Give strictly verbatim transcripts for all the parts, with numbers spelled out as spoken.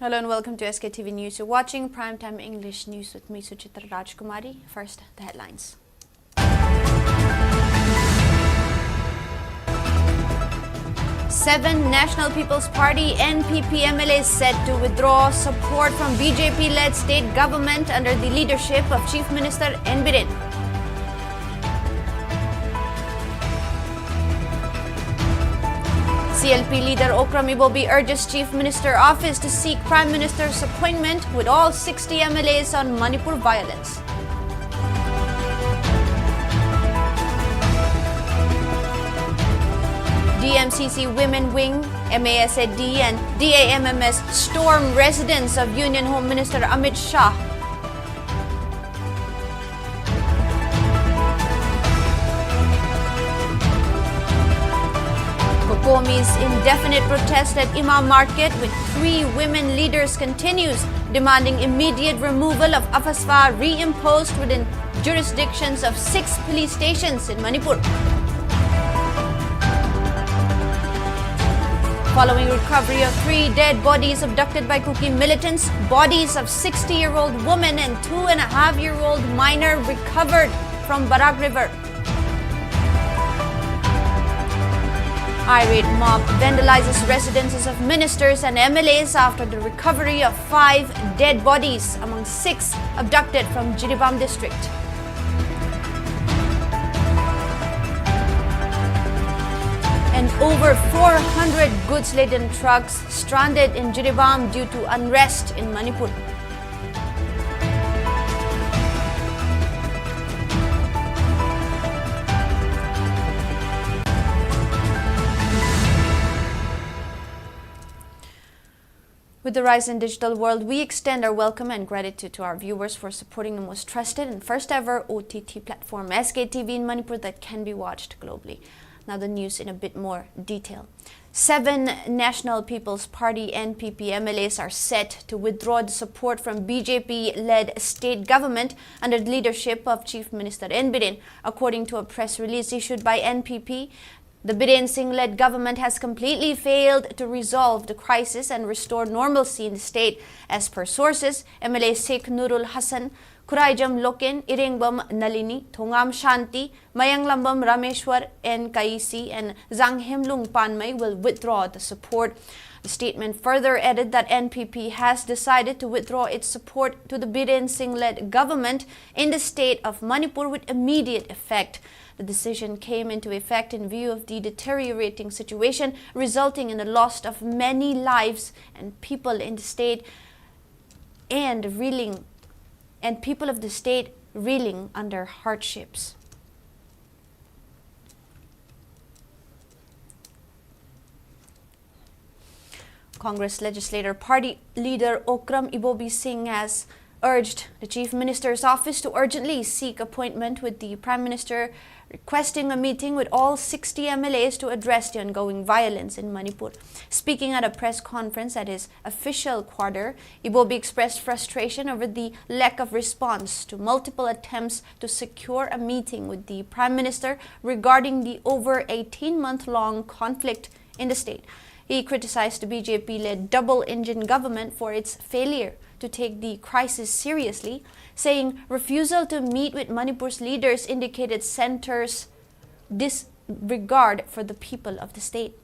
Hello and welcome to S K T V News. You're watching Primetime English News with me, Suchitra Rajkumari. First, the headlines. Seven National People's Party, N P P, M L As set to withdraw support from B J P-led state government under the leadership of Chief Minister N Biren. C L P leader Okram Ibobi urges Chief Minister office to seek Prime Minister's appointment with all sixty M L As on Manipur violence. D M C C Women Wing, M A S A D and D A M M S storm residence of Union Home Minister Amit Shah. COCOMI's indefinite protest at Imam Market with three women leaders continues, demanding immediate removal of AFSPA reimposed within jurisdictions of six police stations in Manipur. Following recovery of three dead bodies abducted by Kuki militants, bodies of sixty-year-old woman and two and a half year old minor recovered from Barak River. Irate mob vandalizes residences of ministers and M L As after the recovery of five dead bodies among six abducted from Jiribam district. And over four hundred goods-laden trucks stranded in Jiribam due to unrest in Manipur. With the rise in digital world, we extend our welcome and gratitude to our viewers for supporting the most trusted and first ever O T T platform, S K T V in Manipur, that can be watched globally. Now the news in a bit more detail. Seven National People's Party, N P P, M L As are set to withdraw the support from B J P-led state government under the leadership of Chief Minister N Biren, according to a press release issued by N P P. The Biren Singh-led government has completely failed to resolve the crisis and restore normalcy in the state, as per sources. M L A Sheikh Nurul Hassan, Khuraijam Loken, Irengbam Nalini, Thongam Shanti, Mayanglambam Rameshwar, N Kaisi, and Zanghemlung Panmei will withdraw the support. The statement further added that N P P has decided to withdraw its support to the Biren Singh-led government in the state of Manipur with immediate effect. The decision came into effect in view of the deteriorating situation, resulting in the loss of many lives and people in the state and reeling, and people of the state reeling under hardships. Congress Legislator Party leader Okram Ibobi Singh has urged the Chief Minister's office to urgently seek appointment with the Prime Minister, requesting a meeting with all sixty M L As to address the ongoing violence in Manipur. Speaking at a press conference at his official quarter, Ibobi expressed frustration over the lack of response to multiple attempts to secure a meeting with the Prime Minister regarding the over eighteen-month-long conflict in the state. He criticized the B J P-led double-engine government for its failure to take the crisis seriously, saying refusal to meet with Manipur's leaders indicated center's disregard for the people of the state.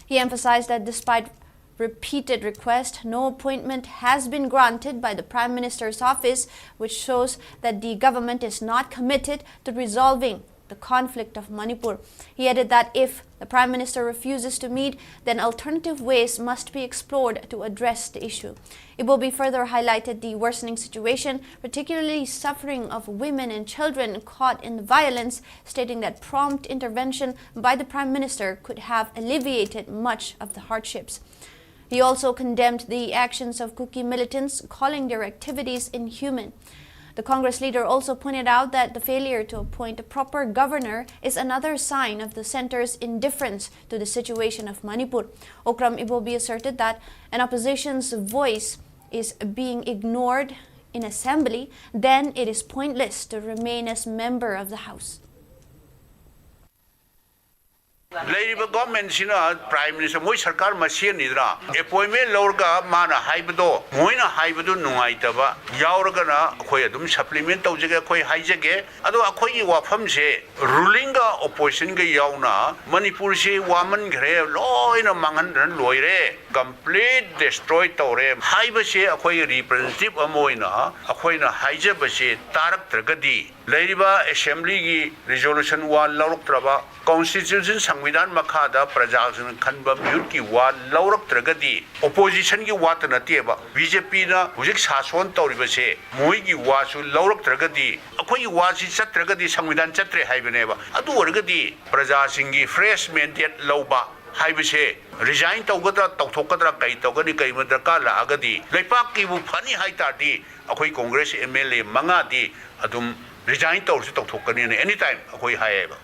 He emphasized that despite repeated requests, no appointment has been granted by the Prime Minister's office, which shows that the government is not committed to resolving the conflict of Manipur. He added that if the Prime Minister refuses to meet, then alternative ways must be explored to address the issue. Ibobi further highlighted the worsening situation, particularly suffering of women and children caught in the violence, stating that prompt intervention by the Prime Minister could have alleviated much of the hardships. He also condemned the actions of Kuki militants, calling their activities inhuman. The Congress leader also pointed out that the failure to appoint a proper governor is another sign of the center's indifference to the situation of Manipur. Okram Ibobi asserted that an opposition's voice is being ignored in assembly, then it is pointless to remain as member of the House. ꯂꯩꯔꯤꯕ ꯒꯣꯔꯃꯦꯟꯁꯤꯅ, prime minister, ꯃꯣꯏ ꯁꯔꯀꯥꯔ ꯃꯁꯦꯟꯅꯤꯗꯅ, ꯑꯦꯄꯣꯏꯟꯃꯦꯟ ꯂꯧꯔꯒ ꯃꯥꯅ ꯍꯥꯏꯕꯗꯣ, ꯃꯣꯏꯅ ꯍꯥꯏꯕꯗꯨ ꯅꯨꯡꯉꯥꯏꯇꯕ ꯌꯥꯎꯔꯒꯅ ꯑꯩꯈꯣꯏ ꯑꯗꯨꯝ ꯁꯄ꯭ꯂꯤꯃꯦꯟ ꯇꯧꯖꯒꯦ, ꯑꯩꯈꯣꯏ ꯍꯥꯏꯖꯒꯦ꯫ ꯑꯗꯣ ꯑꯩꯈꯣꯏꯒꯤ ꯋꯥꯐꯝꯁꯦ, ꯔꯨꯂꯤꯡꯒ ꯑꯣꯄꯣꯖꯤꯁꯟꯒ ꯌꯥꯎꯅ ꯃꯅꯤꯄꯨꯔꯁꯤ ꯋꯥꯃꯟꯈ꯭ꯔꯦ, ꯂꯣꯏꯅ ꯃꯥꯡꯍꯟꯗꯅ ꯂꯣꯏꯔꯦ, ꯀꯝꯄ꯭ꯂꯤꯠ ꯗꯦꯁꯇ꯭ꯔꯣꯏ ꯇꯧꯔꯦ ꯍꯥꯏꯕꯁꯦ, ꯑꯩꯈꯣꯏ ꯔꯤꯄ꯭ꯔꯖꯦꯟꯇꯦꯇꯤꯚ ꯑꯃ ꯑꯣꯏꯅ ꯑꯩꯈꯣꯏꯅ ꯍꯥꯏꯖꯕꯁꯦ ꯇꯥꯔꯛꯇ꯭ꯔꯒꯗꯤ, ꯂꯩꯔꯤꯕ ꯑꯦꯁꯦꯝꯕ꯭ꯂꯤꯒꯤ ꯔꯤꯖꯣꯂꯨꯁꯟ ꯋꯥ ꯂꯧꯔꯛꯇ꯭ꯔꯕ, ꯀꯣꯟꯁꯇꯤꯇ꯭ꯌꯨꯁꯟ, ꯁꯪꯕꯤꯙꯥꯟ ꯃꯈꯥꯗ ꯄ꯭ꯔꯖꯥꯁꯤꯡꯅ ꯈꯟꯕ ꯃꯤꯍꯨꯠꯀꯤ ꯋꯥ ꯂꯧꯔꯛꯇ꯭ꯔꯒꯗꯤ, ꯑꯣꯄꯣꯖꯤꯁꯟꯒꯤ ꯋꯥꯇ ꯅꯠꯇꯦꯕ, ꯕꯤ ꯖꯦ ꯄꯤꯅ ꯍꯧꯖꯤꯛ ꯁꯥꯁꯣꯟ ꯇꯧꯔꯤꯕꯁꯦ, ꯃꯣꯏꯒꯤ ꯋꯥꯁꯨ ꯂꯧꯔꯛꯇ꯭ꯔꯒꯗꯤ, ꯑꯩꯈꯣꯏꯒꯤ ꯋꯥꯁꯤ ꯆꯠꯇ꯭ꯔꯒꯗꯤ ꯁꯪꯕꯤꯙꯥꯟ ꯆꯠꯇ꯭ꯔꯦ ꯍꯥꯏꯕꯅꯦꯕ꯫ ꯑꯗꯨ ꯑꯣꯏꯔꯒꯗꯤ ꯄ꯭ꯔꯖꯥꯁꯤꯡꯒꯤ ꯐ꯭ꯔꯦꯁ ꯃꯦꯟꯗꯦꯠ ꯂꯧꯕ ꯍꯥꯏꯕꯁꯦ, ꯔꯤꯖꯥꯏꯟ ꯇꯧꯒꯗ꯭ꯔꯥ, ꯇꯧꯊꯣꯛꯀꯗ꯭ꯔꯥ, ꯀꯩ ꯇꯧꯒꯅꯤ, ꯀꯩ ꯗꯔꯀꯥꯔ ꯂꯥꯛꯑꯒꯗꯤ, ꯂꯩꯄꯥꯛꯀꯤꯕꯨ ꯐꯅꯤ ꯍꯥꯏ ꯇꯥꯔꯗꯤ, ꯑꯩꯈꯣꯏ ꯀꯣꯡꯒ꯭ꯔꯦꯁ ꯑꯦꯝ ꯑꯦꯜ ꯑꯦ ꯃꯉꯥꯗꯤ ꯑꯗꯨꯝ ꯔꯤꯖꯥꯏꯟ ꯇꯧꯔꯁꯨ ꯇꯧꯊꯣꯛꯀꯅꯤꯅ ꯑꯦꯅꯤ ꯇꯥꯏꯝ ꯑꯩꯈꯣꯏ ꯍꯥꯏꯌꯦꯕ꯫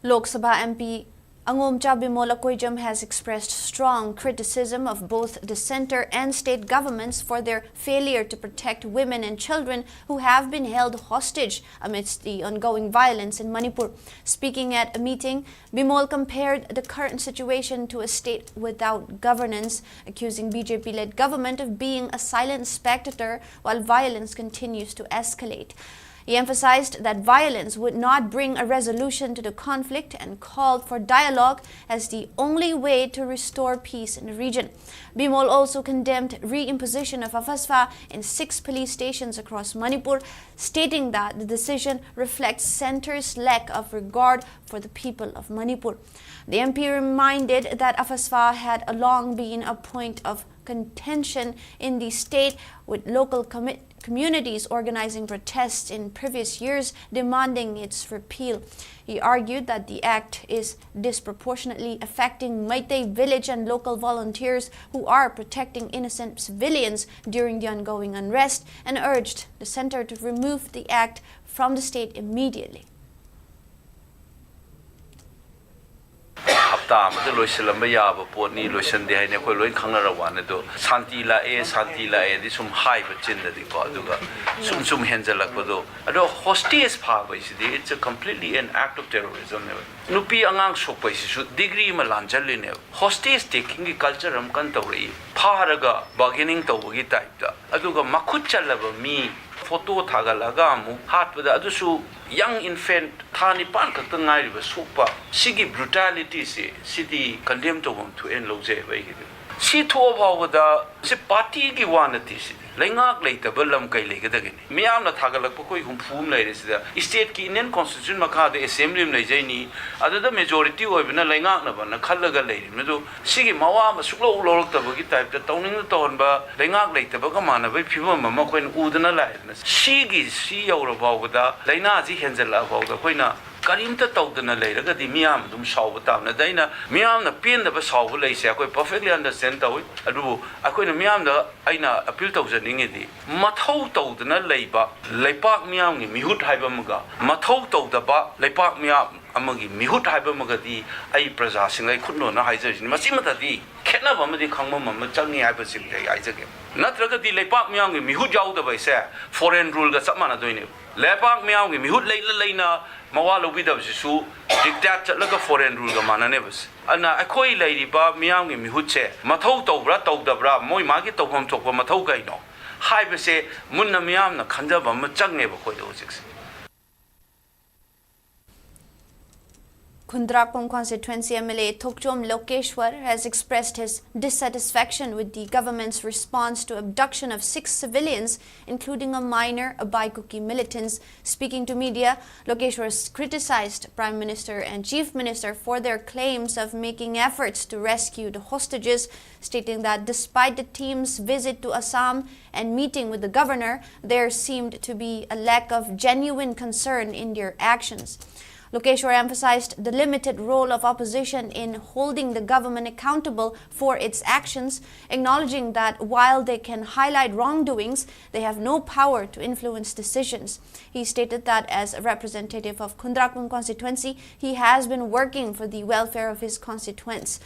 Lok Sabha M P Angomcha Bimol Akoijam has expressed strong criticism of both the centre and state governments for their failure to protect women and children who have been held hostage amidst the ongoing violence in Manipur. Speaking at a meeting, Bimol compared the current situation to a state without governance, accusing B J P-led government of being a silent spectator while violence continues to escalate. He emphasized that violence would not bring a resolution to the conflict and called for dialogue as the only way to restore peace in the region. Bimol also condemned re-imposition of AFSPA in six police stations across Manipur, stating that the decision reflects centre's lack of regard for the people of Manipur. The M P reminded that AFSPA had long been a point of contention in the state, with local commi- communities organizing protests in previous years demanding its repeal. He argued that the act is disproportionately affecting Meitei village and local volunteers who are protecting innocent civilians during the ongoing unrest, and urged the centre to remove the act from the state immediately. ꯇꯥ ꯑꯃꯗ ꯂꯣꯏꯁꯤꯜꯂꯝꯕ ꯌꯥꯕ ꯄꯣꯠꯅꯤ, ꯂꯣꯏꯁꯤꯟꯗꯦ ꯍꯥꯏꯅ ꯑꯩꯈꯣꯏ ꯂꯣꯏ ꯈꯪꯅꯔ ꯋꯥꯅꯤ꯫ ꯑꯗꯣ ꯁꯥꯟꯇꯤ ꯂꯥꯛꯑꯦ, ꯁꯥꯟꯇꯤ ꯂꯥꯛꯑꯦꯗꯤ ꯁꯨꯝ ꯍꯥꯏꯕ ꯆꯤꯟꯗꯗꯤꯀꯣ, ꯑꯗꯨꯒ ꯁꯨꯝ ꯁꯨꯝ ꯍꯦꯟꯖꯜꯂꯛꯄꯗꯣ꯫ ꯑꯗꯣ ꯍꯣꯁꯇꯦꯖ ꯐꯥꯕ ꯍꯥꯏꯁꯤꯗꯤ it's a completely an act of terrorism ꯅꯦꯕ꯫ ꯅꯨꯄꯤ ꯑꯉꯥꯡ ꯁꯣꯛꯄ ꯍꯥꯏꯁꯤꯁꯨ ꯗꯤꯒ꯭ꯔꯤ ꯑꯃ ꯂꯥꯟꯖꯜꯂꯤꯅꯦꯕ꯫ ꯍꯣꯁꯇꯦꯖ ꯇꯦꯀꯤꯡꯒꯤ ꯀꯜꯆꯔ ꯑꯃ ꯀꯟꯅ ꯇꯧꯔꯛꯏ꯫ ꯐꯥꯔꯒ ꯕꯥꯔꯒꯦꯅꯤꯡ ꯇꯧꯕꯒꯤ ꯇꯥꯏꯞꯇ, ꯑꯗꯨꯒ ꯃꯈꯨꯠ ꯆꯜꯂꯕ ꯃꯤ ꯐꯣꯇꯣ ꯊꯥꯒꯠꯂꯒ ꯑꯃꯨꯛ ꯍꯥꯠꯄꯗ, ꯑꯗꯨꯁꯨ ꯌꯪ ꯏꯟꯐꯦꯟꯠ, ꯊꯥ ꯅꯤꯄꯥꯟ ꯈꯛꯇ ꯉꯥꯏꯔꯤꯕ ꯁꯣꯛꯄ, ꯁꯤꯒꯤ ꯕ꯭ꯔꯨꯇꯥꯂꯤꯇꯤꯁꯤ, ꯁꯤꯗꯤ ꯀꯟꯗꯦꯝ ꯇꯧꯐꯝ ꯊꯣꯛꯑꯦꯅ ꯂꯧꯖꯩꯑꯕ ꯑꯩꯒꯤꯗꯤ꯫ ꯁꯤ ꯊꯣꯛꯑ ꯐꯥꯎꯕꯗ ꯁꯤ ꯄꯥꯔꯇꯤꯒꯤ ꯋꯥ ꯅꯠꯇꯦ꯫ ꯁꯤꯗꯤ ꯂꯩꯉꯥꯛ ꯂꯩꯇꯕ ꯂꯝ ꯀꯩ ꯂꯩꯒꯗꯒꯦꯅꯤ? ꯃꯤꯌꯥꯝꯅ ꯊꯥꯒꯠꯂꯛꯄ ꯑꯩꯈꯣꯏ ꯍꯨꯝꯐꯨ ꯑꯃ ꯂꯩꯔꯦ꯫ ꯁꯤꯗ ꯁ꯭ꯇꯦꯠꯀꯤ ꯏꯟꯗꯤꯌꯟ ꯀꯣꯟꯁꯇꯤꯇ꯭ꯌꯨꯁꯟ ꯃꯈꯥꯗ ꯑꯦꯁꯦꯝꯕ꯭ꯂꯤ ꯑꯃ ꯂꯩꯖꯩꯅꯤ, ꯑꯗꯨꯗ ꯃꯦꯖꯣꯔꯤꯇꯤ ꯑꯣꯏꯕꯅ ꯂꯩꯉꯥꯛꯅꯕꯅ ꯈꯜꯂꯒ ꯂꯩꯔꯤꯕꯅꯤ꯫ ꯑꯗꯨ ꯁꯤꯒꯤ ꯃꯋꯥ ꯑꯃ ꯁꯨꯛꯂꯧ ꯂꯧꯔꯛꯇꯕꯒꯤ ꯇꯥꯏꯞꯇ, ꯇꯧꯅꯤꯡꯅ ꯇꯧꯍꯟꯕ, ꯂꯩꯉꯥꯛ ꯂꯩꯇꯕꯒ ꯃꯥꯟꯅꯕꯒꯤ ꯐꯤꯕꯝ ꯑꯃ ꯑꯩꯈꯣꯏꯅ ꯎꯗꯅ ꯂꯥꯛꯑꯦꯗꯅ꯫ ꯁꯤꯒꯤ ꯁꯤ ꯌꯧꯔ ꯐꯥꯎꯕꯗ, ꯂꯥꯏꯅꯥꯁꯤ ꯍꯦꯟꯖꯜꯂꯛꯑ ꯐꯥꯎꯗ ꯑꯩꯈꯣꯏꯅ ꯀꯔꯤꯝꯇ ꯇꯧꯗꯅ ꯂꯩꯔꯒꯗꯤ ꯃꯤꯌꯥꯝ ꯑꯗꯨꯝ ꯁꯥꯎꯕ ꯇꯥꯕꯅꯤ꯫ ꯑꯗ ꯑꯩꯅ ꯃꯤꯌꯥꯝꯅ ꯄꯦꯟꯗꯕ ꯁꯥꯎꯕ ꯂꯩꯁꯦ ꯑꯩꯈꯣꯏ perfectly understand ꯇꯧꯏ꯫ ꯑꯗꯨꯕꯨ ꯑꯩꯈꯣꯏꯅ ꯃꯤꯌꯥꯝꯗ ꯑꯩꯅ ꯑꯄꯤꯜ ꯇꯧꯖꯅꯤꯡꯉꯤꯗꯤ, ꯃꯊꯧ ꯇꯧꯗꯅ ꯂꯩꯕ ꯂꯩꯄꯥꯛ ꯃꯤꯌꯥꯝꯒꯤ ꯃꯤꯍꯨꯠ ꯍꯥꯏꯕ ꯑꯃꯒ, ꯃꯊꯧ ꯇꯧꯗꯕ ꯂꯩꯄꯥꯛ ꯃꯤꯌꯥꯝ ꯑꯃꯒꯤ ꯃꯤꯍꯨꯠ ꯍꯥꯏꯕ ꯑꯃꯒꯗꯤ, ꯑꯩ ꯄ꯭ꯔꯖꯥꯁꯤꯡ, ꯑꯩ ꯈꯨꯠꯅꯣꯟꯅ ꯍꯥꯏꯖꯔꯤꯁꯤꯅꯤ, ꯃꯁꯤꯃꯇꯗꯤ ꯈꯦꯠꯅꯕ ꯑꯃꯗꯤ ꯈꯪꯕ ꯑꯃ ꯆꯪꯉꯤ ꯍꯥꯏꯕꯁꯤꯃꯗꯤ ꯑꯩ ꯍꯥꯏꯖꯒꯦ꯫ ꯅꯠꯇ꯭ꯔꯒꯗꯤ ꯂꯩꯄꯥꯛ ꯃꯤꯌꯥꯝꯒꯤ ꯃꯤꯍꯨꯠ ꯌꯥꯎꯗꯕ ꯍꯥꯏꯁꯦ foreign ruleꯒ ꯆꯞ ꯃꯥꯟꯅꯗꯣꯏꯅꯦꯕ꯫ ꯂꯩꯄꯥꯛ ꯃꯤꯌꯥꯝꯒꯤ ꯃꯤꯍꯨꯠ ꯂꯩꯅ ꯂꯩꯅ ꯃꯋꯥ ꯂꯧꯕꯤꯗꯕꯁꯤꯁꯨ dictate ꯆꯠꯂꯒ foreign ruleꯒ ꯃꯥꯟꯅꯅꯦꯕꯁꯦ꯫ ꯑꯗꯨꯅ ꯑꯩꯈꯣꯏ ꯂꯩꯔꯤꯕ ꯃꯤꯌꯥꯝꯒꯤ ꯃꯤꯍꯨꯠꯁꯦ ꯃꯊꯧ ꯇꯧꯕ꯭ꯔꯥ ꯇꯧꯗꯕ꯭ꯔꯥ, ꯃꯣꯏ ꯃꯥꯒꯤ ꯇꯧꯐꯝ ꯊꯣꯛꯄ ꯃꯊꯧ ꯀꯩꯅꯣ ꯍꯥꯏꯕꯁꯦ ꯃꯨꯟꯅ ꯃꯤꯌꯥꯝꯅ ꯈꯟꯖꯕ ꯑꯃ ꯆꯪꯉꯦꯕ ꯑꯩꯈꯣꯏꯗ ꯍꯧꯖꯤꯛꯁꯦ꯫ Khundrakpam constituency M L A Thokchom Lokeshwar has expressed his dissatisfaction with the government's response to abduction of six civilians, including a minor, by Kuki militants. Speaking to media, Lokeshwar criticized Prime Minister and Chief Minister for their claims of making efforts to rescue the hostages, stating that despite the team's visit to Assam and meeting with the governor, there seemed to be a lack of genuine concern in their actions. Lokeshwar emphasized the limited role of opposition in holding the government accountable for its actions, acknowledging that while they can highlight wrongdoings, they have no power to influence decisions. He stated that as a representative of Khundrakung constituency, he has been working for the welfare of his constituents.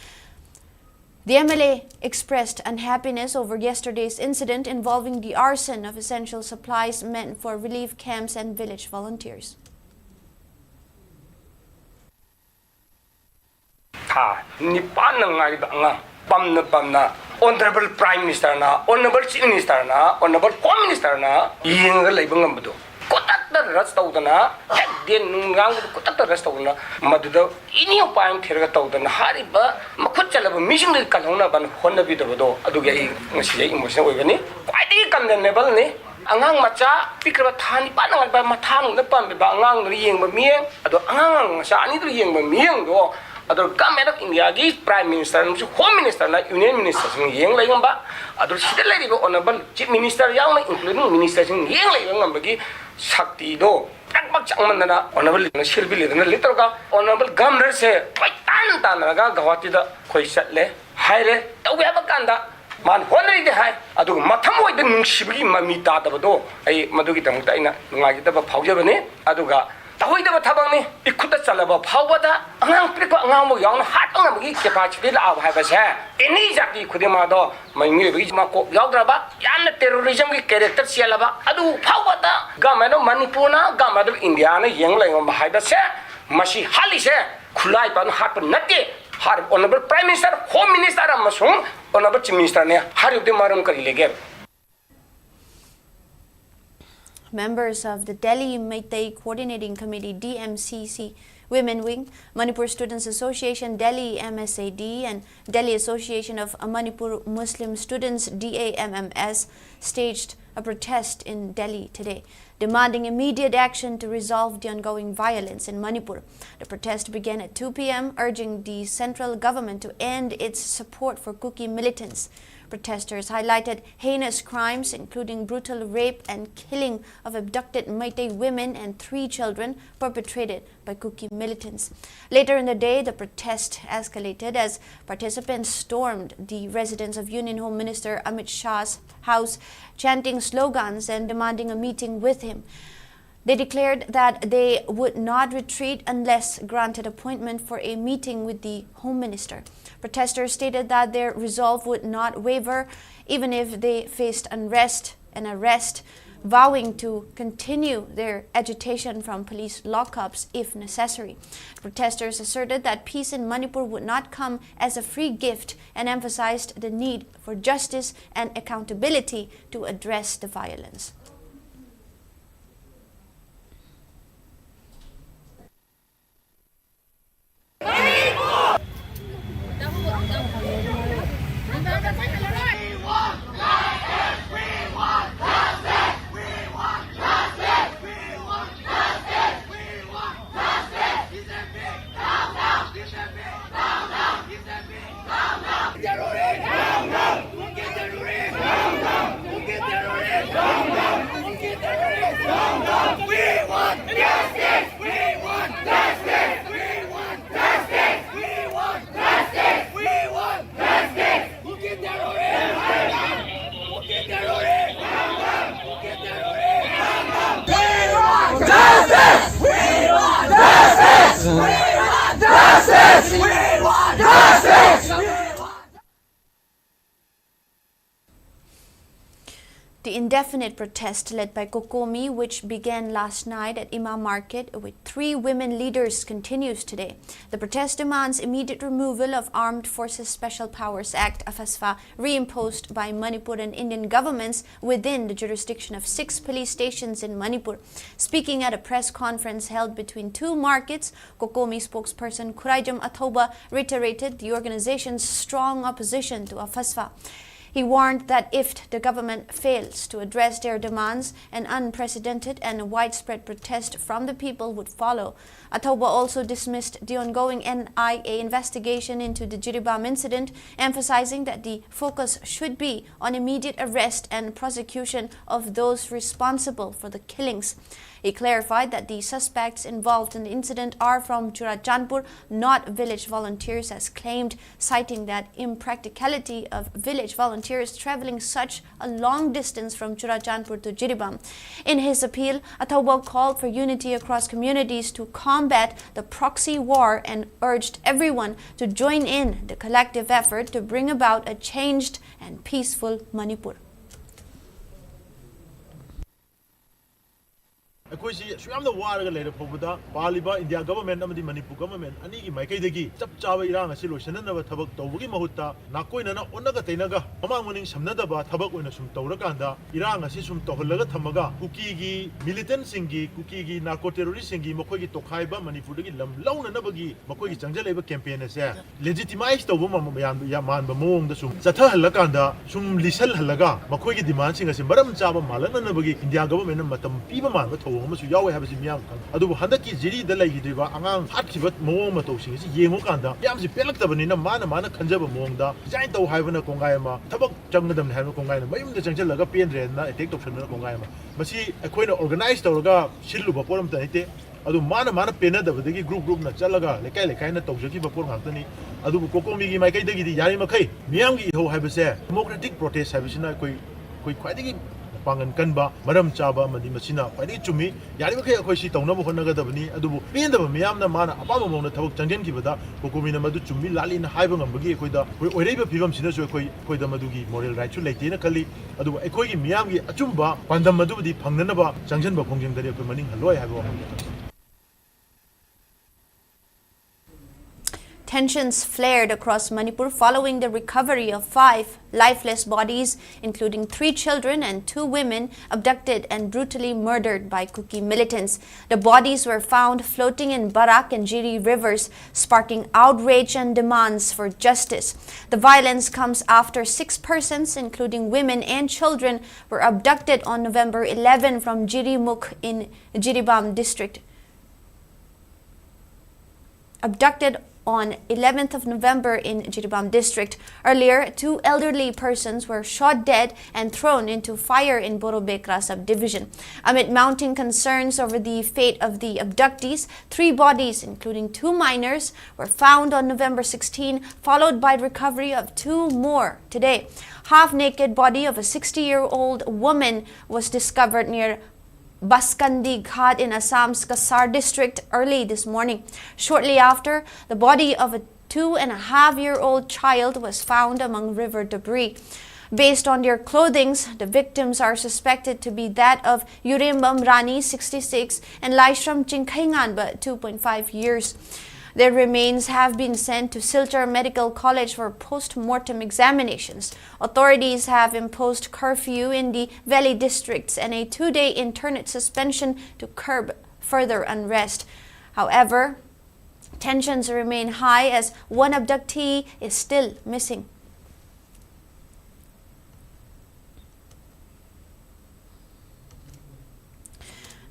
The M L A expressed unhappiness over yesterday's incident involving the arson of essential supplies meant for relief camps and village volunteers. ꯊꯥ ꯅꯤꯄꯥꯟꯅ ꯉꯥꯏꯔꯤꯕ ꯑꯉꯥꯡ ꯄꯝꯅ ꯄꯝꯅ Honourable Prime Minister ꯅ, Honourable Chief Minister ꯅ, Honourable Home Minister ꯅ ꯌꯦꯡꯉꯒ ꯂꯩꯕ ꯉꯝꯕꯗꯣ, ꯈꯨꯗꯛꯇ rush ꯇꯧꯗꯅ, ꯍꯦꯛ ꯗꯦꯟ ꯅꯨꯡ ꯉꯥꯡꯕꯗꯣ ꯈꯨꯗꯛꯇ rush ꯇꯧꯗꯅ, ꯃꯗꯨꯗ any ꯎꯄꯥꯏ ꯑꯃ ꯊꯤꯔꯒ ꯇꯧꯗꯅ, ꯍꯥꯏꯔꯤꯕ ꯃꯈꯨꯠ ꯆꯜꯂꯕ ꯃꯤꯁꯤꯡꯗꯒꯤ ꯀꯜꯍꯧꯅꯕ ꯍꯣꯠꯅꯕꯤꯗꯕꯗꯣ, ꯑꯗꯨꯒꯤ ꯑꯩ ꯉꯁꯤ ꯑꯩ emotional ꯑꯣꯏꯕꯅꯤ꯫ ꯈ꯭ꯋꯥꯏꯗꯒꯤ condemnable ꯅꯤ꯫ ꯑꯉꯥꯡ ꯃꯆꯥ ꯄꯤꯛꯈ꯭ꯔꯕ ꯊꯥ ꯅꯤꯄꯥꯟ ꯉꯥꯏꯕ ꯃꯊꯥꯅꯨꯡꯗ ꯄꯥꯝꯃꯤꯕ ꯑꯉꯥꯡꯗꯨꯅ ꯌꯦꯡꯕ ꯃꯤꯠꯌꯦꯡ, ꯑꯗꯣ ꯑꯉꯥꯡ ꯃꯆꯥ ꯑꯅꯤꯗꯨꯅ ꯌꯦꯡꯕ ꯃꯤꯠꯌꯦꯡꯗꯣ, ꯑꯗꯣ Government of India ꯒꯤ Prime Minister ꯑꯃꯁꯨꯡ Home Minister ꯅ Union Minister ꯁꯤꯡ ꯌꯦꯡ ꯂꯩꯉꯝꯕ, ꯑꯗꯣ ꯁꯤꯗ ꯂꯩꯔꯤꯕ Honourable Chief Minister ꯌꯥꯎꯅ, including Minister ꯁꯤꯡ ꯌꯦꯡ ꯂꯩꯕ ꯉꯝꯕꯒꯤ ꯁꯛꯇꯤꯗꯣ ꯄ꯭ꯔꯛ ꯄ꯭ꯔꯛ ꯆꯪꯃꯟꯗꯅ Honourable ꯁꯤꯜꯕꯤ ꯂꯤꯗꯅ ꯂꯤꯠ ꯇꯧꯔꯒ Honourable Governor ꯁꯦ ꯀꯣꯏꯇꯥꯟ ꯇꯥꯟꯅꯔꯒ ꯒꯧꯍꯥꯇꯤꯗ ꯑꯩꯈꯣꯏ ꯆꯠꯂꯦ, ꯍꯥꯏꯔꯦ, ꯇꯧꯒꯦ ꯍꯥꯏꯕ ꯀꯥꯟꯗ ꯃꯥꯅ ꯍꯣꯠꯅꯔꯤꯗꯤ ꯍꯥꯏ, ꯑꯗꯨꯒ ꯃꯊꯃꯣꯏꯗ ꯅꯨꯡꯁꯤꯕꯒꯤ ꯃꯃꯤ ꯇꯥꯗꯕꯗꯣ ꯑꯩ ꯃꯗꯨꯒꯤꯗꯃꯛꯇ ꯑꯩꯅ ꯅꯨꯡꯉꯥꯏꯖꯗꯕ ꯐꯥꯎꯖꯕꯅꯤ꯫ ꯑꯗꯨꯒ ꯇꯧꯍꯩꯗꯕ ꯊꯕꯛꯅꯤ꯫ ꯏꯈꯨꯠꯇ ꯆꯜꯂꯕ ꯐꯥꯎꯕꯗ ꯑꯉꯥꯡ ꯄꯤꯛꯄ ꯑꯉꯥꯡꯕꯨ ꯌꯥꯎꯅ ꯍꯥꯠꯄ ꯉꯝꯕꯒꯤ capacity ꯂꯥꯛꯑꯕ ꯍꯥꯏꯕꯁꯦ ꯑꯦꯅꯤ ꯖꯥꯇꯤ ꯈꯨꯗꯤꯡꯃꯛ ꯑꯗꯣ ꯃꯤꯑꯣꯏꯕꯒꯤ ꯃꯀꯣꯛ ꯌꯥꯎꯗ꯭ꯔꯕ, ꯌꯥꯝꯅ terrorism ꯒꯤ character ꯆꯦꯜꯂꯕ, ꯑꯗꯨ ꯐꯥꯎꯕꯗ Government of ꯃꯅꯤꯄꯨꯔꯅ, Government of India ꯅ ꯌꯦꯡ ꯂꯩꯉꯝꯕ ꯍꯥꯏꯕꯁꯦ, ꯃꯁꯤ ꯍꯥꯠꯂꯤꯁꯦ ꯈꯨꯠꯂꯥꯏ ꯄꯥꯏꯕꯅ ꯍꯥꯠꯄ ꯅꯠꯇꯦ꯫ ꯍꯥꯏꯔꯤꯕ Honourable Prime Minister, Home Minister ꯑꯃꯁꯨꯡ Honourable Chief Minister ꯅꯦ꯫ ꯍꯥꯏꯔꯤꯕꯗꯤ ꯃꯔꯝ ꯀꯔꯤ ꯂꯩꯒꯦ? Members of the Delhi Meitei Coordinating Committee, D M C C, Women Wing, Manipur Students Association Delhi, M S A D, and Delhi Association of Manipur Muslim Students, D A M M S, staged a protest in Delhi today, demanding immediate action to resolve the ongoing violence in Manipur. The protest began at two P M, urging the central government to end its support for Kuki militants. Protesters highlighted heinous crimes, including brutal rape and killing of abducted Meitei women and three children, perpetrated by Kuki militants. Later in the day, the protest escalated as participants stormed the residence of Union Home Minister Amit Shah's house, chanting slogans and demanding a meeting with him. They declared that they would not retreat unless granted appointment for a meeting with the Home Minister. Protesters stated that their resolve would not waver even if they faced unrest and arrest, vowing to continue their agitation from police lockups if necessary. Protesters asserted that peace in Manipur would not come as a free gift and emphasized the need for justice and accountability to address the violence. The indefinite protest led by COCOMI, which began last night at Ima Market with three women leaders, continues today. The protest demands immediate removal of Armed Forces Special Powers Act, AFSPA, reimposed by Manipur and Indian governments within the jurisdiction of six police stations in Manipur. Speaking at a press conference held between two markets, COCOMI spokesperson Khuraijam Athoba reiterated the organization's strong opposition to AFSPA. He warned that if the government fails to address their demands, an unprecedented and widespread protest from the people would follow. Athouba also dismissed the ongoing N I A investigation into the Jiribam incident, emphasizing that the focus should be on immediate arrest and prosecution of those responsible for the killings. He clarified that the suspects involved in the incident are from Churachandpur, not village volunteers as claimed, citing that impracticality of village volunteers traveling such a long distance from Churachandpur to Jiribam. In his appeal, Athouba called for unity across communities to combat the proxy war and urged everyone to join in the collective effort to bring about a changed and peaceful Manipur. ꯑꯩꯈꯣꯏꯁꯤ ꯑꯁꯨꯛ ꯌꯥꯝꯅ ꯋꯥꯔꯒ ꯂꯩꯔ ꯐꯥꯎꯕꯗ ꯄꯥꯜꯂꯤꯕ India government ꯑꯃꯗꯤ Manipur government ꯑꯅꯤꯒꯤ ꯃꯥꯏꯀꯩꯗꯒꯤ ꯆꯞ ꯆꯥꯕ ꯏꯔꯥꯡ ꯑꯁꯤ ꯂꯣꯏꯁꯤꯟꯅꯅꯕ ꯊꯕꯛ ꯇꯧꯕꯒꯤ ꯃꯍꯨꯠꯇ ꯅꯥꯀꯣꯏꯅꯅ ꯑꯣꯟꯅꯒ ꯇꯩꯅꯒ ꯃꯃꯥꯡ ꯃꯅꯤꯡ ꯁꯝꯅꯗꯕ ꯊꯕꯛ ꯑꯣꯏꯅ ꯁꯨꯝ ꯇꯧꯔꯀꯥꯟꯗ ꯏꯔꯥꯡ ꯑꯁꯤ ꯁꯨꯝ ꯇꯧꯍꯜꯂꯒ ꯊꯝꯃꯒ ꯀꯨꯀꯤꯒꯤ ꯃꯤꯂꯤꯇꯦꯟꯠꯁꯤꯡꯒꯤ, ꯀꯨꯀꯤꯒꯤ ꯅꯥꯔꯀꯣ ꯇꯦꯔꯣꯔꯤꯁ꯭ꯠꯁꯤꯡꯒꯤ ꯃꯈꯣꯏꯒꯤ ꯇꯣꯈꯥꯏꯕ ꯃꯅꯤꯄꯨꯔꯗꯒꯤ ꯂꯝ ꯂꯧꯅꯅꯕꯒꯤ ꯃꯈꯣꯏꯒꯤ ꯆꯪꯁꯤꯜꯂꯛꯏꯕ ꯀꯦꯝꯄꯦꯟ ꯑꯁꯦ ꯂꯦꯖꯤꯇꯤꯃꯥꯏꯁ ꯇꯧꯕ ꯃ-, ꯃꯌꯥꯝ, ꯌꯥꯝ ꯃꯥꯟꯕ ꯃꯑꯣꯡꯗ ꯁꯨꯝ ꯆꯠꯊꯍꯜꯂꯀꯥꯟꯗ ꯁꯨꯝ ꯂꯤꯁꯜꯍꯜꯂꯒ ꯃꯈꯣꯏꯒꯤ ꯗꯤꯃꯥꯟꯁꯤꯡ ꯑꯁꯤ ꯃꯔꯝ ꯆꯥꯕ ꯃꯥꯜꯂꯛꯅꯅꯕꯒꯤ ꯏꯟꯗꯤꯌꯥ ꯒꯚꯔꯟꯃꯦꯟꯠꯅ ꯃꯇꯝ ꯄꯤꯕ ꯃꯥꯟꯕ ꯊꯧꯑꯣꯡ ꯑꯃꯁꯨ ꯌꯥꯎꯋꯦ ꯍꯥꯏꯕꯁꯤ ꯃꯤꯌꯥꯝ ꯈꯪ-, ꯑꯗꯨꯕꯨ ꯍꯟꯗꯛꯀꯤ ꯖꯤꯔꯤꯗ ꯂꯩꯈꯤꯗ꯭ꯔꯤꯕ ꯑꯉꯥꯡ ꯍꯥꯠꯈꯤꯕ ꯃꯑꯣꯡ ꯃꯇꯧꯁꯤꯡ ꯑꯁꯤ ꯌꯦꯡꯉꯨꯀꯥꯟꯗ ꯃꯤꯌꯥꯝꯁꯤ ꯄꯦꯜꯂꯛꯇꯕꯅꯤꯅ ꯃꯥꯅ ꯃꯥꯅ ꯈꯟꯖꯕ ꯃꯑꯣꯡꯗ ꯔꯤꯖꯥꯏꯟ ꯇꯧ ꯍꯥꯏꯕꯅ ꯀꯣꯡꯒꯥꯏ ꯑꯃ, ꯊꯕꯛ ꯆꯪꯒꯗꯕꯅꯤ ꯍꯥꯏꯕ ꯀꯣꯡꯒꯥꯏꯅ ꯃꯌꯨꯝꯗ ꯆꯪꯁꯤꯜꯂꯒ ꯄꯦꯟꯗ꯭ꯔꯦꯅ ꯑꯦꯇꯦꯛ ꯇꯧꯁꯟꯕꯅ ꯀꯣꯡꯒꯥꯏ ꯑꯃ꯫ ꯃꯁꯤ ꯑꯩꯈꯣꯏꯅ ꯑꯣꯔꯒꯅꯥꯏꯖ ꯇꯧꯔꯒ ꯁꯤꯜꯂꯨꯕ ꯄꯣꯠ ꯑꯝꯇ ꯅꯠꯇꯦ꯫ ꯑꯗꯨ ꯃꯥꯅ ꯃꯥꯅ ꯄꯦꯟꯅꯗꯕꯗꯒꯤ ꯒ꯭ꯔꯨꯞ ꯒ꯭ꯔꯨꯞꯅ ꯆꯠꯂꯒ ꯂꯩꯀꯥꯏ ꯂꯩꯀꯥꯏꯅ ꯇꯧꯖꯈꯤꯕ ꯄꯣꯠ ꯉꯥꯛꯇꯅꯤ꯫ ꯑꯗꯨꯕꯨ ꯀꯣꯀꯣꯃꯤꯒꯤ ꯃꯥꯏꯀꯩꯗꯒꯤꯗꯤ ꯌꯥꯔꯤꯃꯈꯩ ꯃꯤꯌꯥꯝꯒꯤ ꯏꯍꯧ ꯍꯥꯏꯕꯁꯦ ꯗꯦꯃꯣꯀ꯭ꯔꯦꯇꯤꯛ ꯄ꯭ꯔꯣꯇꯦꯁ ꯍꯥꯏꯕꯁꯤꯅ ꯑꯩꯈꯣꯏ, ꯑꯩꯈꯣꯏ ꯈ꯭ꯋꯥꯏꯗꯒꯤ ꯄꯥꯡꯒꯜ ꯀꯟꯕ, ꯃꯔꯝ ꯆꯥꯕ ꯑꯃꯗꯤ ꯃꯁꯤꯅ ꯈ꯭ꯋꯥꯏꯗꯒꯤ ꯆꯨꯝꯃꯤ꯫ ꯌꯥꯔꯤꯃꯈꯩ ꯑꯩꯈꯣꯏ ꯁꯤ ꯇꯧꯅꯕ ꯍꯣꯠꯅꯒꯗꯕꯅꯤ꯫ ꯑꯗꯨꯕꯨ ꯄꯦꯟꯗꯕ ꯃꯤꯌꯥꯝꯅ ꯃꯥꯅ ꯑꯄꯥꯝꯕ ꯃꯑꯣꯡꯗ ꯊꯕꯛ ꯆꯪꯁꯤꯟꯈꯤꯕꯗ ꯀꯣꯀꯣꯃꯤꯅ ꯃꯗꯨ ꯆꯨꯝꯃꯤ ꯂꯥꯜꯂꯤꯅ ꯍꯥꯏꯕ ꯉꯝꯕꯒꯤ ꯑꯩꯈꯣꯏꯗ ꯑꯩꯈꯣꯏ ꯑꯣꯏꯔꯛꯏꯕ ꯐꯤꯕꯝꯁꯤꯅꯁꯨ ꯑꯩꯈꯣꯏ, ꯑꯩꯈꯣꯏꯗ ꯃꯗꯨꯒꯤ ꯃꯣꯔꯦꯜ ꯔꯥꯏꯠꯁꯨ ꯂꯩꯇꯦꯅ ꯈꯜꯂꯤ꯫ ꯑꯗꯨꯕꯨ ꯑꯩꯈꯣꯏꯒꯤ ꯃꯤꯌꯥꯝꯒꯤ ꯑꯆꯨꯝꯕ ꯄꯥꯟꯗꯝ ꯑꯗꯨꯕꯨꯗꯤ ꯐꯪꯅꯅꯕ ꯆꯪꯁꯤꯟꯕ ꯈꯣꯡꯖꯪꯗꯗꯤ ꯑꯩꯈꯣꯏ ꯃꯅꯤꯡ ꯍꯜꯂꯣꯏ ꯍꯥꯏꯕ ꯋꯥꯐꯝꯗꯨ ꯊꯝꯖꯒꯦ꯫ Tensions flared across Manipur following the recovery of five lifeless bodies, including three children and two women abducted and brutally murdered by Kuki militants. The bodies were found floating in Barak and Jiri rivers, sparking outrage and demands for justice. The violence comes after six persons, including women and children, were abducted on November eleven from Jirimukh in Jiribam district. Abducted on eleventh of November in Jiribam district. Earlier, two elderly persons were shot dead and thrown into fire in Borobekra subdivision. Amid mounting concerns over the fate of the abductees, three bodies, including two minors, were found on November sixteen, followed by recovery of two more today. Half-naked body of a sixty-year-old woman was discovered near Baskandi Ghat in Assam's Kasar district early this morning. Shortly after, the body of a two and a half year old child was found among river debris. Based on their clothings, the victims are suspected to be that of Yurembam Rani, sixty-six, and Laishram Chingkheinganba, two point five years. Their remains have been sent to Silchar Medical College for post-mortem examinations. Authorities have imposed curfew in the valley districts and a two-day internet suspension to curb further unrest. However, tensions remain high as one abductee is still missing.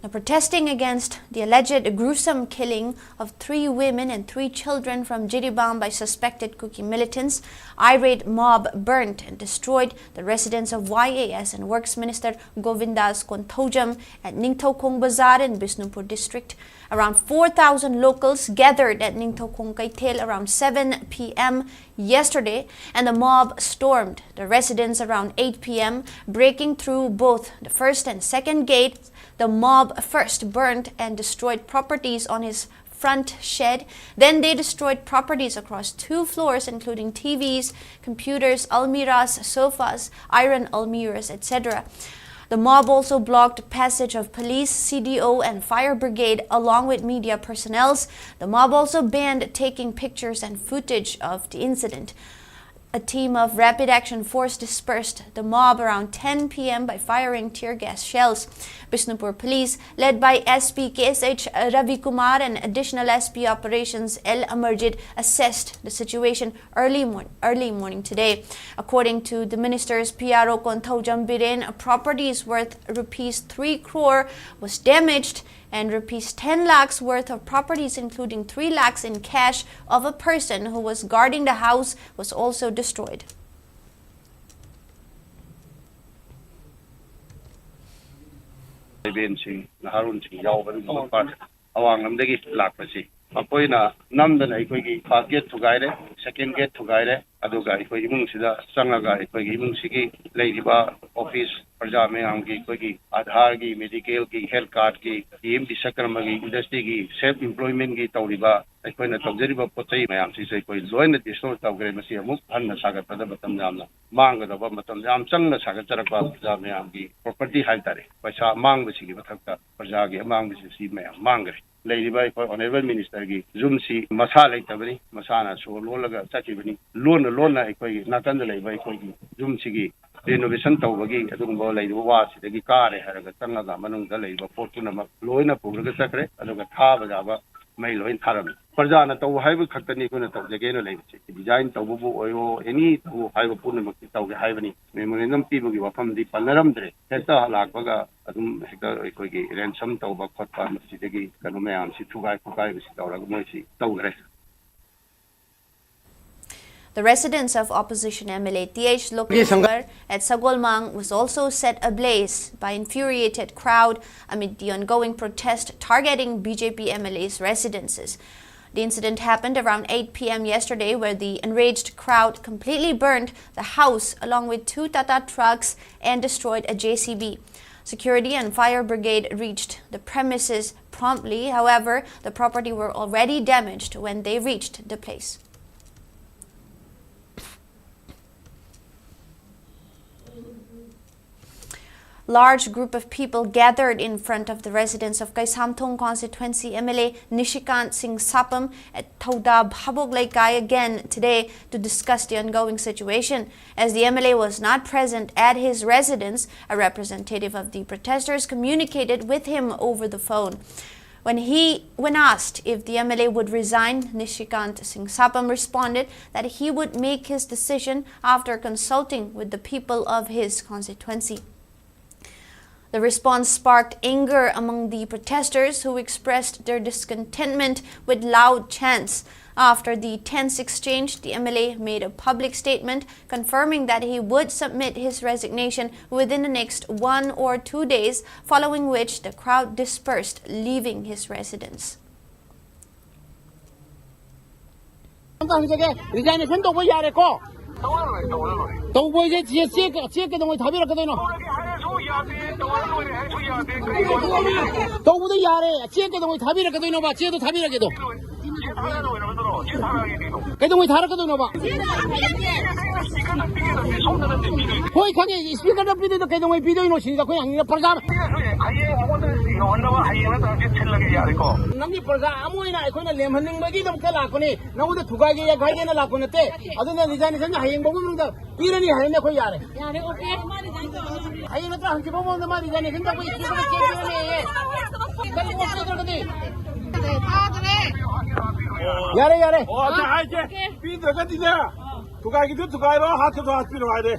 Now, protesting against the alleged gruesome killing of three women and three children from Jiribam by suspected Kuki militants, irate mob burned and destroyed the residence of Y A S and Works Minister Govindas Konthoujam at Ningthoukhong Bazar in Bishnupur district. Around four thousand locals gathered at Ningthoukhong Keithel around seven p m yesterday, and the mob stormed the residence around eight p m, breaking through both the first and second gate. The mob first burned and destroyed properties on his front shed. Then they destroyed properties across two floors, including T Vs, computers, almiras, sofas, iron almiras, et cetera. The mob also blocked passage of police, C D O, and fire brigade, along with media personnel. The mob also banned taking pictures and footage of the incident. A team of Rapid Action Force dispersed the mob around ten p m by firing tear gas shells. Bishnupur police, led by S P K S H Ravi Kumar and Additional S P Operations L Amarjit, assessed the situation early, mor- early morning today. According to the minister's P R O Konthou Jambiren, properties worth rupees three crore was damaged and rupees ten lakhs worth of properties, including three lakhs in cash of a person who was guarding the house, was also destroyed. ꯂꯩꯕꯦꯟꯁꯤꯡ, ꯅꯍꯥꯔꯣꯟꯁꯤꯡ ꯌꯥꯎꯕ ꯑꯗꯨꯒꯨꯝꯕ party ꯑꯋꯥꯡ ꯂꯝꯗꯒꯤ ꯂꯥꯛꯄꯁꯤ ꯃꯈꯣꯏꯅ ꯅꯝꯗꯅ ꯑꯩꯈꯣꯏꯒꯤ first get ꯊꯨꯒꯥꯏꯔꯦ, ꯁꯦꯀꯦꯟ get ꯊꯨꯒꯥꯏꯔꯦ꯫ ꯑꯗꯨꯒ ꯑꯩꯈꯣꯏ ꯏꯃꯨꯡꯁꯤꯗ ꯆꯪꯉꯒ ꯑꯩꯈꯣꯏꯒꯤ ꯏꯃꯨꯡꯁꯤꯒꯤ ꯂꯩꯔꯤꯕ ꯑꯣꯐꯤꯁ, ꯄ꯭ꯔꯖꯥ ꯃꯌꯥꯝꯒꯤ ꯑꯩꯈꯣꯏꯒꯤ ꯑꯥꯙꯥꯔꯒꯤ, ꯃꯦꯗꯤꯀꯦꯜꯒꯤ, ꯍꯦꯜꯊ ꯀꯥꯔꯗꯀꯤ, ꯄꯤ ꯑꯦꯝ ꯕꯤꯁꯀꯔꯃꯒꯤ, ꯏꯟꯗꯁꯇ꯭ꯔꯤꯒꯤ, ꯁꯦꯜꯐ ꯏꯝꯄ꯭ꯂꯣꯏꯃꯦꯟꯒꯤ ꯇꯧꯔꯤꯕ ꯑꯩꯈꯣꯏꯅ ꯇꯧꯖꯔꯤꯕ ꯄꯣꯠ ꯆꯩ ꯃꯌꯥꯝꯁꯤꯁꯨ ꯑꯩꯈꯣꯏ ꯂꯣꯏꯅ ꯗꯤꯁꯇ꯭ꯔꯣꯏ ꯇꯧꯈ꯭ꯔꯦ꯫ ꯃꯁꯤ ꯑꯃꯨꯛ ꯍꯟꯅ ꯁꯥꯒꯠꯄꯗ ꯃꯇꯝ ꯌꯥꯝꯅ ꯃꯥꯡꯒꯗꯕ, ꯃꯇꯝ ꯌꯥꯝ ꯆꯪꯅ ꯁꯥꯒꯠꯆꯔꯛꯄ ꯄ꯭ꯔꯖꯥ ꯃꯌꯥꯝꯒꯤ ꯄ꯭ꯔꯣꯄꯔꯇꯤ ꯍꯥꯏꯕ ꯇꯥꯔꯦ, ꯄꯩꯁꯥ ꯃꯥꯡꯕꯁꯤꯒꯤ ꯃꯊꯛꯇ ꯄ꯭ꯔꯖꯥꯒꯤ ꯑꯃꯥꯡꯕꯁꯤ ꯁꯤ ꯃꯌꯥꯝ ꯃꯥꯡꯈ꯭ꯔꯦ꯫ ꯂꯩꯔꯤꯕ ꯑꯩꯈꯣꯏ ꯑꯣꯅꯔꯦꯕꯜ ꯃꯤꯅꯤꯁꯇꯔꯒꯤ ꯌꯨꯝꯁꯤ ꯃꯁꯥ ꯂꯩꯇꯕꯅꯤ, ꯃꯁꯥꯅ ꯁꯣ ꯂꯣꯜꯂꯒ ꯆꯠꯈꯤꯕꯅꯤ꯫ ꯂꯣꯟꯅ ꯂꯣꯟꯅ ꯑꯩꯈꯣꯏꯒꯤ ꯅꯥꯀꯟꯗ ꯂꯩꯕ ꯑꯩꯈꯣꯏꯒꯤ ꯌꯨꯝꯁꯤꯒꯤ ꯔꯤꯅꯣꯚꯦꯁꯟ ꯇꯧꯕꯒꯤ ꯑꯗꯨꯒꯨꯝꯕ ꯂꯩꯔꯤꯕ ꯋꯥꯁꯤꯗꯒꯤ ꯀꯥꯔꯦ ꯍꯥꯏꯔꯒ ꯆꯪꯉꯒ ꯃꯅꯨꯡꯗ ꯂꯩꯔꯤꯕ ꯄꯣꯠ ꯄꯨꯝꯅꯃꯛ ꯂꯣꯏꯅ ꯄꯨꯔꯒ ꯆꯠꯈ꯭ꯔꯦ꯫ ꯑꯗꯨꯒ ꯊꯥꯕ ꯌꯥꯕ ꯃꯩ ꯂꯣꯏꯅ ꯊꯥꯔꯝꯃꯤ꯫ ꯄ꯭ꯔꯖꯥꯅ ꯇꯧꯕ ꯍꯥꯏꯕ ꯈꯛꯇꯅꯤ ꯑꯩꯈꯣꯏꯅ ꯇꯧꯖꯒꯦꯅ ꯂꯩꯕꯁꯦ꯫ ꯗꯤꯖꯥꯏꯟ ꯇꯧꯕꯕꯨ ꯑꯣꯏꯔꯣ, ꯑꯦꯅꯤ ꯇꯧ ꯍꯥꯏꯕ ꯄꯨꯝꯅꯃꯛꯇꯤ ꯇꯧꯒꯦ ꯍꯥꯏꯕꯅꯤ꯫ ꯃꯦꯃꯣꯔꯦꯟꯗꯝ ꯄꯤꯕꯒꯤ ꯋꯥꯐꯝꯗꯤ ꯄꯟꯅꯔꯝꯗ꯭ꯔꯦ꯫ ꯍꯦꯛꯇ ꯂꯥꯛꯄꯒ ꯑꯗꯨꯝ ꯍꯦꯛꯇ ꯑꯩꯈꯣꯏꯒꯤ ꯔꯦꯟꯁꯝ ꯇꯧꯕ ꯈꯣꯠꯄ, ꯃꯁꯤꯗꯒꯤ ꯀꯩꯅꯣ ꯃꯌꯥꯝꯁꯤ ꯊꯨꯒꯥꯏ ꯈꯣꯠꯀꯥꯏꯕꯁꯤ ꯇꯧꯔꯒ ꯃꯣꯏꯁꯤ ꯇꯧꯈ꯭ꯔꯦ꯫ The residence of opposition M L A T H Lokeshwar at Sagolmang was also set ablaze by infuriated crowd amid the ongoing protest targeting B J P M L A's residences. The incident happened around eight p m yesterday, where the enraged crowd completely burned the house along with two Tata trucks and destroyed a J C B. Security and fire brigade reached the premises promptly. However, the property were already damaged when they reached the place. large group of people gathered in front of the residence of Kaisamthong constituency M L A Nishikant Singh Sapam at Thoda Bhabok Leikai again today to discuss the ongoing situation. As the M L A was not present at his residence, a representative of the protesters communicated with him over the phone. When he, when asked if the M L A would resign, Nishikant Singh Sapam responded that he would make his decision after consulting with the people of his constituency. The response sparked anger among the protesters, who expressed their discontentment with loud chants. After the tense exchange, the M L A made a public statement confirming that he would submit his resignation within the next one or two days, following which the crowd dispersed, leaving his residence. ꯑꯝꯇ ꯍꯪꯖꯒꯦ, resignation ꯇꯧꯕ ꯌꯥꯔꯦꯀꯣ? ꯇꯧꯕꯁꯦ ꯆꯦ, ꯆꯦ, ꯆꯦ ꯀꯩꯗꯧꯉꯩ ꯊꯥꯕꯤꯔꯛꯀꯗꯣꯏꯅꯣ? ꯇꯧꯕꯗ ꯌꯥꯔꯦ, ꯆꯦ ꯀꯩꯗꯧꯉꯩ ꯊꯥꯕꯤꯔꯛꯀꯗꯣꯏꯅꯣꯕ? ꯆꯦꯗꯣ ꯊꯥꯕꯤꯔꯒꯦꯗꯣ꯫ ꯀꯩꯗꯧꯉꯩ ꯊꯥꯔꯛꯀꯗꯣꯏꯅꯣꯕ? ꯍꯣꯏ, ꯈꯪꯉꯦ, ꯏꯁꯄꯤꯀꯔꯗ ꯄꯤꯗꯣꯏꯗꯣ ꯀꯩꯗꯧꯉꯩ ꯄꯤꯗꯣꯏꯅꯣ ꯁꯤꯅꯤꯗ ꯑꯩꯈꯣꯏ ꯍꯪꯅꯤꯡꯉꯤ ꯄ꯭ꯔꯖꯥꯅ꯫ ꯍꯌꯦꯡ ꯑꯃꯉꯣꯟꯗ ꯌꯧꯍꯟꯅꯕ ꯍꯌꯦꯡ ꯅꯠꯇ꯭ꯔꯒ ꯍꯪꯆꯤꯠ ꯊꯤꯜꯂꯒꯦ, ꯌꯥꯔꯦꯀꯣ? ꯅꯪꯒꯤ ꯄ꯭ꯔꯖꯥ ꯑꯃ ꯑꯣꯏꯅ ꯑꯩꯈꯣꯏꯅ ꯂꯦꯝꯍꯟꯅꯤꯡꯕꯒꯤꯗꯃꯛꯇ ꯂꯥꯛꯄꯅꯤ, ꯅꯉꯣꯟꯗ ꯊꯨꯒꯥꯏꯒꯦ ꯌꯩꯒꯥꯏꯒꯦꯅ ꯂꯥꯛꯄ ꯅꯠꯇꯦ꯫ ꯑꯗꯨꯅ ꯔꯤꯖꯥꯏꯅꯦꯁꯟꯁꯦ ꯍꯌꯦꯡ ꯐꯥꯎꯕ ꯃꯅꯨꯡꯗ ꯄꯤꯔꯅꯤ ꯍꯥꯏꯔꯗꯤ ꯑꯩꯈꯣꯏ ꯌꯥꯔꯦ꯫ ꯌꯥꯔꯦ, ꯑꯣꯀꯦ꯫ ꯍꯌꯦꯡ ꯅꯠꯇ꯭ꯔ ꯍꯪꯆꯤꯠ ꯐꯥꯎꯕ ꯃꯅꯨꯡꯗ ꯃꯥ ꯔꯤꯖꯥꯏꯅꯦꯁꯟ ꯇꯧꯕ ꯏꯁꯄꯤꯀꯔꯗ ꯆꯦ ꯄꯤꯔꯅꯦꯌꯦ꯫ ꯀꯔꯤ ꯑꯣꯀꯦ ꯇꯧꯔꯒꯗꯤ? ꯌꯥꯔꯦ, ꯌꯥꯔꯦ꯫ ꯑꯣ, ꯑꯗ ꯍꯥꯏꯁꯦ, ꯄꯤꯗ꯭ꯔꯒꯗꯤꯅꯦ, ꯊꯨꯒꯥꯏꯒꯤꯗꯨ ꯊꯨꯒꯥꯏꯔꯣ, ꯍꯥꯠꯀꯗꯨ ꯍꯥꯠꯄꯤꯔꯣ ꯍꯥꯏꯔꯦ꯫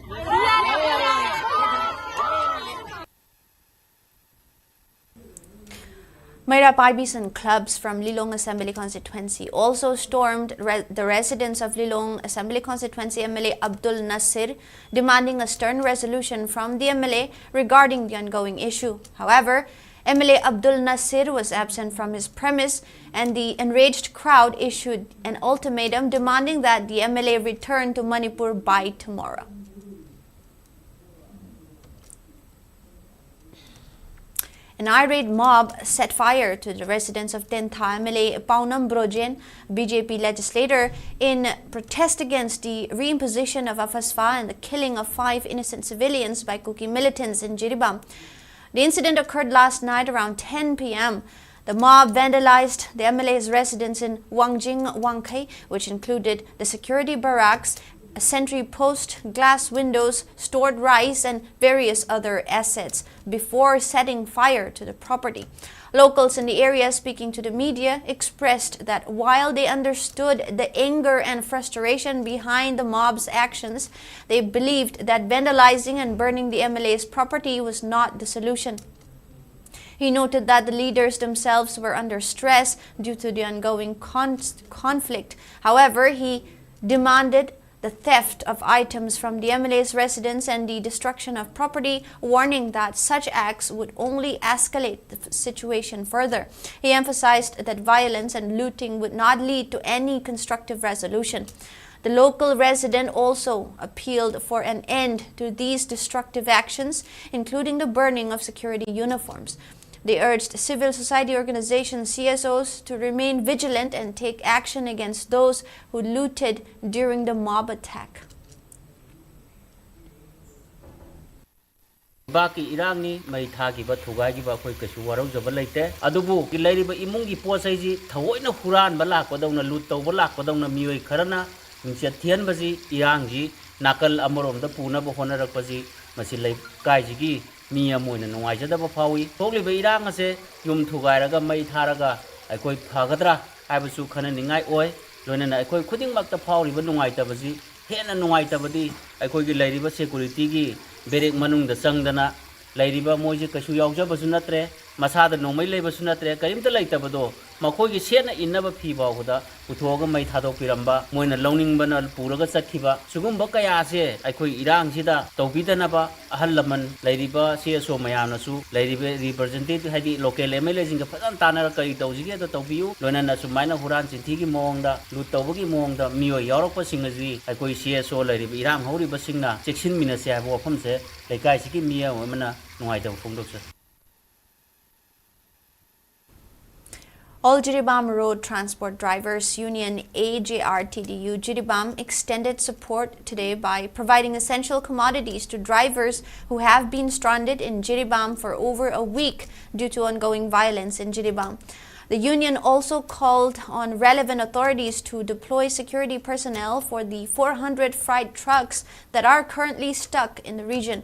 Meira Paibis and clubs from Lilong Assembly Constituency also stormed re- the residence of Lilong Assembly Constituency M L A Abdul Nasir, demanding a stern resolution from the M L A regarding the ongoing issue. However, M L A Abdul Nasir was absent from his premise, and the enraged crowd issued an ultimatum demanding that the M L A return to Manipur by tomorrow. An irate mob set fire to the residence of Tentha M L A Paonam Brojen, B J P legislator, in protest against the reimposition of AFSPA and the killing of five innocent civilians by Kuki militants in Jiribam. The incident occurred last night around ten p m. The mob vandalized the M L A's residence in Wangjing Wangkhei, which included the security barracks, a sentry post, glass windows, stored rice, and various other assets, before setting fire to the property. Locals in the area speaking to the media expressed that while they understood the anger and frustration behind the mob's actions, they believed that vandalizing and burning the M L A's property was not the solution. He noted that the leaders themselves were under stress due to the ongoing con- conflict. However, he demanded the theft of items from the M L A's residence and the destruction of property, warning that such acts would only escalate the situation further. He emphasized that violence and looting would not lead to any constructive resolution. The local resident also appealed for an end to these destructive actions, including the burning of security uniforms. They urged civil society organizations, C S Os, to remain vigilant and take action against those who looted during the mob attack. ꯂꯩꯕꯥꯛꯀꯤ ꯏꯔꯥꯡꯅꯤ, ꯃꯩ ꯊꯥꯈꯤꯕ, ꯊꯨꯒꯥꯏꯈꯤꯕ ꯑꯩꯈꯣꯏ ꯀꯩꯁꯨ ꯋꯥꯔꯧꯖꯕ ꯂꯩꯇꯦ꯫ ꯑꯗꯨꯕꯨ ꯂꯩꯔꯤꯕ ꯏꯃꯨꯡꯒꯤ ꯄꯣꯠ ꯆꯩꯁꯤ ꯊꯑꯣꯏꯅ ꯍꯨꯔꯥꯟꯕ ꯂꯥꯛꯄꯗꯧꯅ, ꯂꯨꯠ ꯇꯧꯕ ꯂꯥꯛꯄꯗꯧꯅ ꯃꯤꯑꯣꯏ ꯈꯔꯅ ꯃꯤꯡꯆꯠ ꯊꯤꯍꯟꯕꯁꯤ ꯏꯔꯥꯡꯁꯤ ꯅꯥꯀꯜ ꯑꯃꯔꯣꯝꯗ ꯄꯨꯅꯕ ꯍꯣꯠꯅꯔꯛꯄꯁꯤ ꯃꯁꯤ ꯂꯩꯀꯥꯏꯁꯤꯒꯤ ꯃꯤ ꯑꯃ ꯑꯣꯏꯅ ꯅꯨꯡꯉꯥꯏꯖꯗꯕ ꯐꯥꯎꯏ꯫ ꯊꯣꯛꯂꯤꯕ ꯏꯔꯥꯡ ꯑꯁꯦ ꯌꯨꯝ ꯊꯨꯒꯥꯏꯔꯒ ꯃꯩ ꯊꯥꯔꯒ ꯑꯩꯈꯣꯏ ꯐꯒꯗ꯭ꯔꯥ ꯍꯥꯏꯕꯁꯨ ꯈꯟꯅꯅꯤꯡꯉꯥꯏ ꯑꯣꯏ꯫ ꯂꯣꯏꯅꯅ ꯑꯩꯈꯣꯏ ꯈꯨꯗꯤꯡꯃꯛꯇ ꯐꯥꯎꯔꯤꯕ ꯅꯨꯡꯉꯥꯏꯇꯕꯁꯤ, ꯍꯦꯟꯅ ꯅꯨꯡꯉꯥꯏꯇꯕꯗꯤ ꯑꯩꯈꯣꯏꯒꯤ ꯂꯩꯔꯤꯕ ꯁꯦꯀꯨꯔꯤꯇꯤꯒꯤ ꯕꯦꯔꯦꯛ ꯃꯅꯨꯡꯗ ꯆꯪꯗꯅ ꯂꯩꯔꯤꯕ ꯃꯣꯏꯁꯦ ꯀꯩꯁꯨ ꯌꯥꯎꯖꯕꯁꯨ ꯅꯠꯇ꯭ꯔꯦ, ꯃꯁꯥꯗ ꯅꯣꯡꯃꯩ ꯂꯩꯕꯁꯨ ꯅꯠꯇ꯭ꯔꯦ, ꯀꯔꯤꯝꯇ ꯂꯩꯇꯕꯗꯣ ꯃꯈꯣꯏꯒꯤ ꯁꯦꯠꯅ ꯏꯟꯅꯕ ꯐꯤ ꯐꯥꯎꯕꯗ ꯄꯨꯊꯣꯛꯑꯒ ꯃꯩ ꯊꯥꯗꯣꯛꯄꯤꯔꯝꯕ, ꯃꯣꯏꯅ ꯂꯧꯅꯤꯡꯕꯅ ꯄꯨꯔꯒ ꯆꯠꯈꯤꯕ, ꯁꯤꯒꯨꯝꯕ ꯀꯌꯥꯁꯦ ꯑꯩꯈꯣꯏ ꯏꯔꯥꯡꯁꯤꯗ ꯇꯧꯕꯤꯗꯅꯕ ꯑꯍꯜ ꯂꯃꯟ ꯂꯩꯔꯤꯕ ꯁꯤ ꯑꯦꯁ ꯑꯣ ꯃꯌꯥꯝꯅꯁꯨ ꯂꯩꯔꯤꯕ ꯔꯤꯄ꯭ꯔꯖꯦꯟꯇꯦꯇꯤꯚ ꯍꯥꯏꯗꯤ ꯂꯣꯀꯦꯜ ꯑꯦꯝ ꯑꯦꯜ ꯑꯦꯁꯤꯡꯒ ꯐꯖꯅ ꯇꯥꯟꯅꯔꯒ ꯀꯔꯤ ꯇꯧꯁꯤꯒꯦꯗ ꯇꯧꯕꯤꯌꯨ꯫ ꯂꯣꯏꯅꯅ ꯁꯨꯃꯥꯏꯅ ꯍꯨꯔꯥꯟ ꯆꯤꯟꯊꯤꯒꯤ ꯃꯑꯣꯡꯗ, ꯂꯨꯠ ꯇꯧꯕꯒꯤ ꯃꯑꯣꯡꯗ ꯃꯤꯑꯣꯏ ꯌꯥꯎꯔꯛꯄꯁꯤꯡ ꯑꯁꯤ ꯑꯩꯈꯣꯏ ꯁꯤ ꯑꯦꯁ ꯑꯣ ꯂꯩꯔꯤꯕ ꯏꯔꯥꯡ ꯍꯧꯔꯤꯕꯁꯤꯡꯅ ꯆꯦꯛꯁꯤꯟꯃꯤꯟꯅꯁꯤ ꯍꯥꯏꯕ ꯋꯥꯐꯝꯁꯦ ꯂꯩꯀꯥꯏꯁꯤꯒꯤ ꯃꯤ ꯑꯃ ꯑꯃꯅ ꯅꯨꯡꯉꯥꯏꯇꯕ ꯐꯣꯡꯗꯣꯛꯆꯔꯤ꯫ All Jiribam Road Transport Drivers Union, A J R T D U Jiribam, extended support today by providing essential commodities to drivers who have been stranded in Jiribam for over a week due to ongoing violence in Jiribam. The union also called on relevant authorities to deploy security personnel for the four hundred freight trucks that are currently stuck in the region.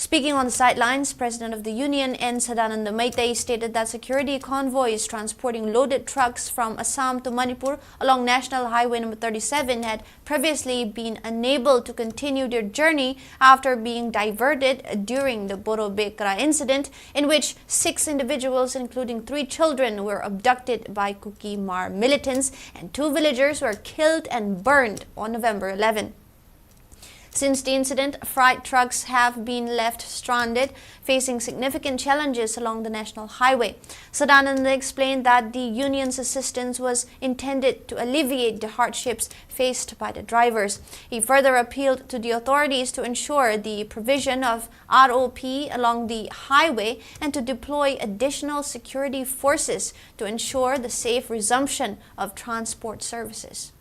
Speaking on the sidelines, President of the Union, N Sadananda Meitei, stated that security convoys transporting loaded trucks from Assam to Manipur along National Highway number thirty-seven had previously been unable to continue their journey after being diverted during the Borobekra incident, in which six individuals, including three children, were abducted by Kuki Mar militants and two villagers were killed and burned on November eleven. Since the incident, freight trucks have been left stranded, facing significant challenges along the national highway. Sadananda explained that the union's assistance was intended to alleviate the hardships faced by the drivers. He further appealed to the authorities to ensure the provision of R O P along the highway and to deploy additional security forces to ensure the safe resumption of transport services.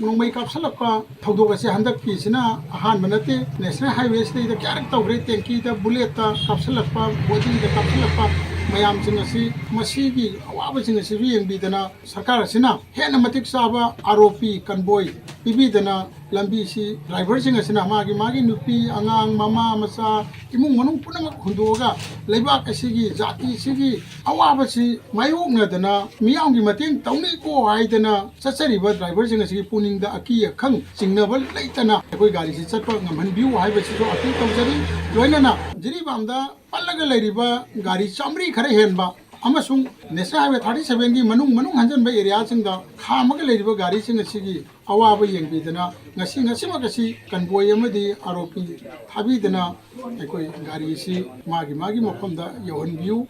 ꯅꯣꯡꯃꯩ ꯀꯥꯞꯁꯤꯜꯂꯛꯄ ꯊꯧꯗꯣꯛ ꯑꯁꯤ ꯍꯟꯗꯛꯀꯤꯁꯤꯅ ꯑꯍꯥꯟꯕ ꯅꯠꯇꯦ꯫ National ꯍꯥꯏꯋꯦꯁꯤꯗꯩꯗ ꯀꯌꯥꯔꯛ ꯇꯧꯈ꯭ꯔꯦ꯫ ꯇꯦꯡꯀꯤꯗ, ꯕꯨꯂꯦꯠꯇ ꯀꯥꯞꯁꯤꯜꯂꯛꯄ, ꯕꯣꯗꯤꯗ ꯀꯥꯞꯁꯤꯜꯂꯛꯄ ꯃꯌꯥꯝꯁꯤꯡ ꯑꯁꯤ, ꯃꯁꯤꯒꯤ ꯑꯋꯥꯕꯁꯤꯡ ꯑꯁꯤꯁꯨ ꯌꯦꯡꯕꯤꯗꯅ ꯁꯔꯀꯥꯔ ꯑꯁꯤꯅ ꯍꯦꯟꯅ ꯃꯇꯤꯛ ꯆꯥꯕ ꯑꯥꯔ ꯑꯣ ꯄꯤ ꯀꯟꯕꯣꯏ ꯄꯤꯕꯤꯗꯅ ꯂꯝꯕꯤꯁꯤ ꯗ꯭ꯔꯥꯏꯚꯔꯁꯤꯡ ꯑꯁꯤꯅ ꯃꯥꯒꯤ ꯃꯥꯒꯤ ꯅꯨꯄꯤ, ꯑꯉꯥꯡ, ꯃꯃꯥ, ꯃꯆꯥ, ꯏꯃꯨꯡ ꯃꯅꯨꯡ ꯄꯨꯝꯅꯃꯛ ꯍꯨꯟꯗꯣꯛꯑꯒ ꯂꯩꯕꯥꯛ ꯑꯁꯤꯒꯤ, ꯖꯥꯇꯤ ꯑꯁꯤꯒꯤ ꯑꯋꯥꯕꯁꯤ ꯃꯥꯌꯣꯛꯅꯗꯅ ꯃꯤꯌꯥꯝꯒꯤ ꯃꯇꯦꯡ ꯇꯧꯅꯤꯀꯣ ꯍꯥꯏꯗꯅ ꯆꯠꯆꯔꯤꯕ ꯗ꯭ꯔꯥꯏꯚꯔꯁꯤꯡ ꯑꯁꯤꯒꯤ ꯄꯨꯛꯅꯤꯡꯗ ꯑꯀꯤ ꯑꯈꯪ ꯆꯤꯡꯅꯕ ꯂꯩꯇꯅ ꯑꯩꯈꯣꯏ ꯒꯥꯔꯤꯁꯤ ꯆꯠꯄ ꯉꯝꯍꯟꯕꯤꯌꯨ ꯍꯥꯏꯕꯁꯤꯁꯨ ꯑꯄꯤꯜ ꯇꯧꯖꯔꯤ꯫ ꯂꯣꯏꯅꯅ ꯖꯤꯔꯤꯕꯥꯝꯗ ꯄꯜꯂꯒ ꯂꯩꯔꯤꯕ ꯒꯥꯔꯤ ꯆꯥꯃꯔꯤ ꯈꯔ ꯍꯦꯟꯕ ꯑꯃꯁꯨꯡ ꯅꯦꯁꯅꯦꯜ ꯍꯥꯏꯋꯦ ꯊꯥꯔꯇꯤ ꯁꯚꯦꯟꯒꯤ ꯃꯅꯨꯡ ꯃꯅꯨꯡ ꯍꯟꯖꯟꯕ ꯑꯦꯔꯤꯌꯥꯁꯤꯡꯗ ꯈꯥꯝꯃꯒ ꯂꯩꯔꯤꯕ ꯒꯥꯔꯤꯁꯤꯡ ꯑꯁꯤꯒꯤ ꯑꯋꯥꯕ ꯌꯦꯡꯕꯤꯗꯅ ꯉꯁꯤ, ꯉꯁꯤꯃꯛ ꯑꯁꯤ ꯀꯟꯕꯣꯏ ꯑꯃꯗꯤ ꯑꯥꯔ ꯑꯣ ꯄꯤ ꯊꯥꯕꯤꯗꯅ ꯑꯩꯈꯣꯏ ꯒꯥꯔꯤ ꯑꯁꯤ ꯃꯥꯒꯤ ꯃꯥꯒꯤ ꯃꯐꯝꯗ ꯌꯧꯍꯟꯕꯤꯌꯨ꯫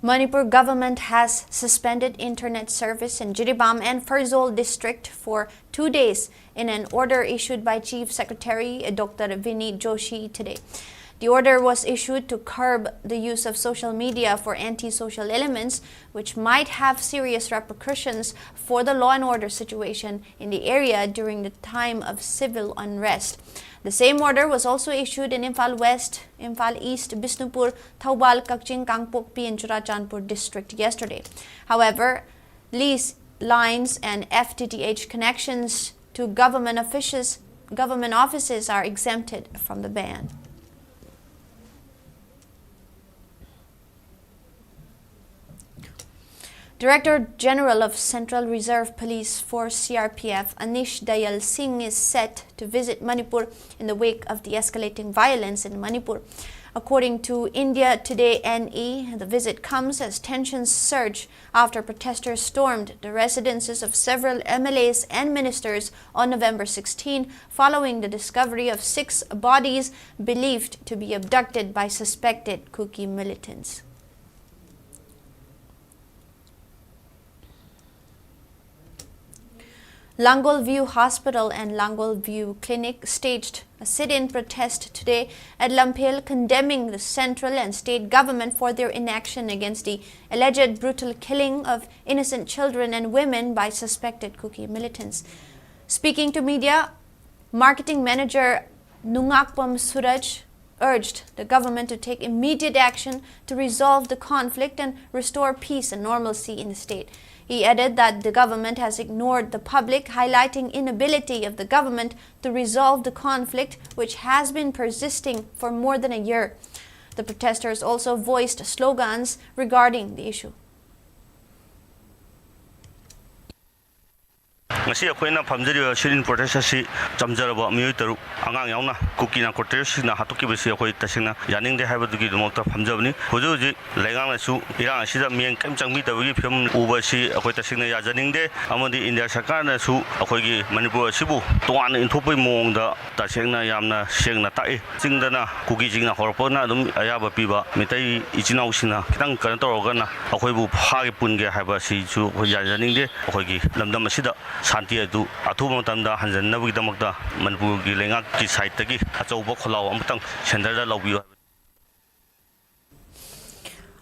Manipur government has suspended internet service in Jiribam and Pherzawl district for two days in an order issued by Chief Secretary Doctor Vineet Joshi today. The order was issued to curb the use of social media for anti-social elements, which might have serious repercussions for the law and order situation in the area during the time of civil unrest. The same order was also issued in Imphal West, Imphal East, Bishnupur, Thoubal, Kakching, Kangpokpi, and Churachandpur district yesterday. However, lease lines and F T T H connections to government offices, government offices are exempted from the ban. Director General of Central Reserve Police Force, C R P F, Anish Dayal Singh is set to visit Manipur in the wake of the escalating violence in Manipur. According to India Today N E, the visit comes as tensions surge after protesters stormed the residences of several M L As and ministers on November sixteen, following the discovery of six bodies believed to be abducted by suspected Kuki militants. Langol View Hospital and Langol View Clinic staged a sit-in protest today at Lamphel, condemning the central and state government for their inaction against the alleged brutal killing of innocent children and women by suspected Kuki militants. Speaking to media, marketing manager Nungakpam Suraj urged the government to take immediate action to resolve the conflict and restore peace and normalcy in the state. He added that the government has ignored the public, highlighting inability of the government to resolve the conflict, which has been persisting for more than a year. The protesters also voiced slogans regarding the issue. ꯉꯁꯤ ꯑꯩꯈꯣꯏꯅ ꯐꯝꯖꯔꯤꯕ sit-in protest ꯑꯁꯤ ꯆꯝꯖꯔꯕ ꯃꯤꯑꯣꯏ ꯇꯔꯨꯛ, ꯑꯉꯥꯡ ꯌꯥꯎꯅ, ꯀꯨꯀꯤ narco ꯇꯦꯔꯣꯔꯤꯁ꯭ꯠꯁꯤꯡꯅ ꯍꯥꯠꯇꯣꯛꯈꯤꯕꯁꯤ ꯑꯩꯈꯣꯏ ꯇꯁꯦꯡꯅ ꯌꯥꯅꯤꯡꯗꯦ ꯍꯥꯏꯕꯗꯨꯒꯤꯗꯃꯛꯇ ꯐꯝꯖꯕꯅꯤ꯫ ꯍꯧꯖꯤꯛ ꯍꯧꯖꯤꯛ ꯂꯩꯉꯥꯛꯅꯁꯨ ꯏꯔꯥꯡ ꯑꯁꯤꯗ ꯃꯤꯠꯌꯦꯡ ꯀꯔꯤꯝ ꯆꯪꯕꯤꯗꯕꯒꯤ ꯐꯤꯕꯝ ꯎꯕ ꯑꯁꯤ ꯑꯩꯈꯣꯏ ꯇꯁꯦꯡꯅ ꯌꯥꯖꯅꯤꯡꯗꯦ, ꯑꯃꯗꯤ ꯏꯟꯗꯤꯌꯥ ꯁꯔꯀꯥꯔꯅꯁꯨ ꯑꯩꯈꯣꯏꯒꯤ ꯃꯅꯤꯄꯨꯔ ꯑꯁꯤꯕꯨ ꯇꯣꯉꯥꯟꯅ ꯏꯟꯊꯣꯛꯄꯒꯤ ꯃꯑꯣꯡꯗ ꯇꯁꯦꯡꯅ ꯌꯥꯝꯅ ꯁꯦꯡꯅ ꯇꯥꯛꯏ꯫ ꯆꯤꯡꯗꯅ ꯀꯨꯀꯤꯁꯤꯡꯅ ꯍꯧꯔꯛꯄꯅ ꯑꯗꯨꯝ ꯑꯌꯥꯕ ꯄꯤꯕ, ꯃꯩꯇꯩ ꯏꯆꯤꯟ ꯏꯅꯥꯎꯁꯤꯡꯅ ꯈꯤꯇꯪ ꯀꯩꯅꯣ ꯇꯧꯔꯒꯅ ꯑꯩꯈꯣꯏꯕꯨ ꯐꯥꯒꯦ ꯄꯨꯟꯒꯦ ꯍꯥꯏꯕ ꯑꯁꯤꯁꯨ ꯑꯩꯈꯣꯏ ꯌꯥꯖꯅꯤꯡꯗꯦ꯫ ꯑꯩꯈꯣꯏꯒꯤ ꯂꯝꯗꯝ ꯑꯁꯤꯗ ꯁꯥꯟꯇꯤ ꯑꯗꯨ ꯑꯊꯨꯕ ꯃꯇꯝꯗ ꯍꯟꯖꯟꯅꯕꯒꯤꯗꯃꯛꯇ ꯃꯅꯤꯄꯨꯔꯒꯤ ꯂꯩꯉꯥꯛꯀꯤ side-ꯇꯒꯤ ꯑꯆꯧꯕ ꯈꯣꯜꯂꯥꯎ ꯑꯃꯇꯪ centre-ꯗ ꯂꯥꯎꯕꯤꯌꯨ ꯍꯥꯏꯕꯅꯤ꯫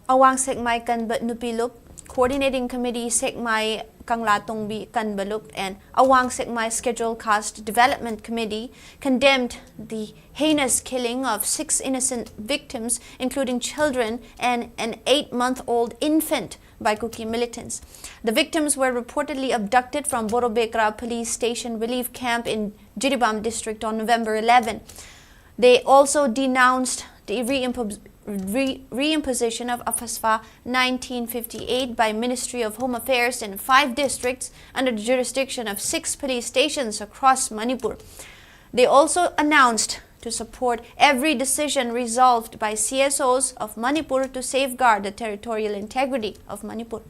Awang Sekmai Kanba Nupi Lup, Coordinating Committee Sekmai Kangla Tongbi Kanba Lup, and Awang Sekmai Scheduled Caste Development Committee condemned the heinous killing of six innocent victims, including children and an eight-month-old infant, by Kuki militants. The victims were reportedly abducted from Borobekra police station relief camp in Jiribam district on November eleven. They also denounced the reimpo-, re-, reimposition of AFSPA nineteen fifty-eight by Ministry of Home Affairs in five districts under the jurisdiction of six police stations across Manipur. They also announced to support every decision resolved by C S Os of Manipur to safeguard the territorial integrity of Manipur.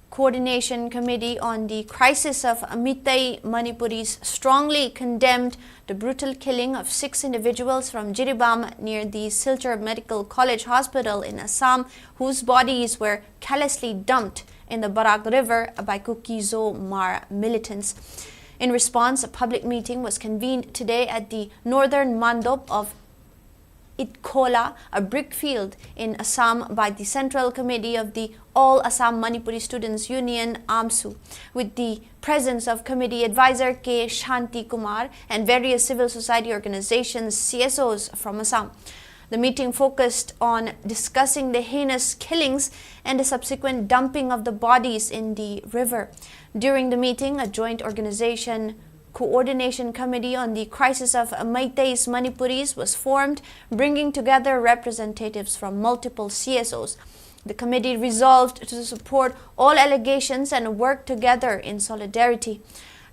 Coordination Committee on the Crisis of Meitei Manipuris strongly condemned the brutal killing of six individuals from Jiribam near the Silchar Medical College Hospital in Assam, whose bodies were carelessly dumped in the Barak River by Kuki-Zo Hmar militants. In response, a public meeting was convened today at the northern mandop of Itkola, a brick field in Assam, by the Central Committee of the All Assam Manipuri Students Union, AMSU, with the presence of committee advisor K Shanti Kumar and various civil society organizations, C S Os from Assam. The meeting focused on discussing the heinous killings and the subsequent dumping of the bodies in the river. During the meeting, a joint organization Coordination Committee on the Crisis of Meiteis Manipuris was formed, bringing together representatives from multiple C S Os. The committee resolved to support all allegations and work together in solidarity.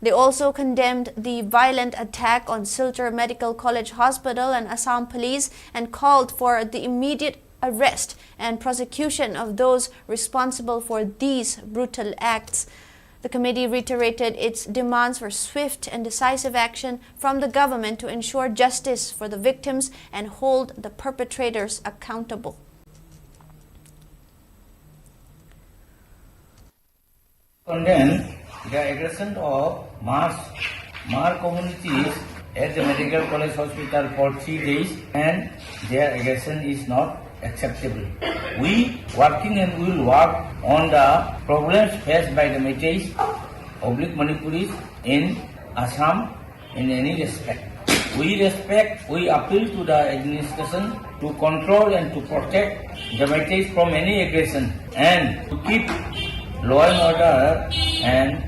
They also condemned the violent attack on Silchar Medical College Hospital and Assam police and called for the immediate arrest and prosecution of those responsible for these brutal acts. The committee reiterated its demands for swift and decisive action from the government to ensure justice for the victims and hold the perpetrators accountable. Condemn the aggression of mass Hmar communities at the Medical College Hospital for three days, and their aggression is not acceptable. We working and will work on the problems faced by the Meiteis oblique Manipuris in Assam in any respect. We respect, we appeal to the administration to control and to protect the Meiteis from any aggression and to keep law and order and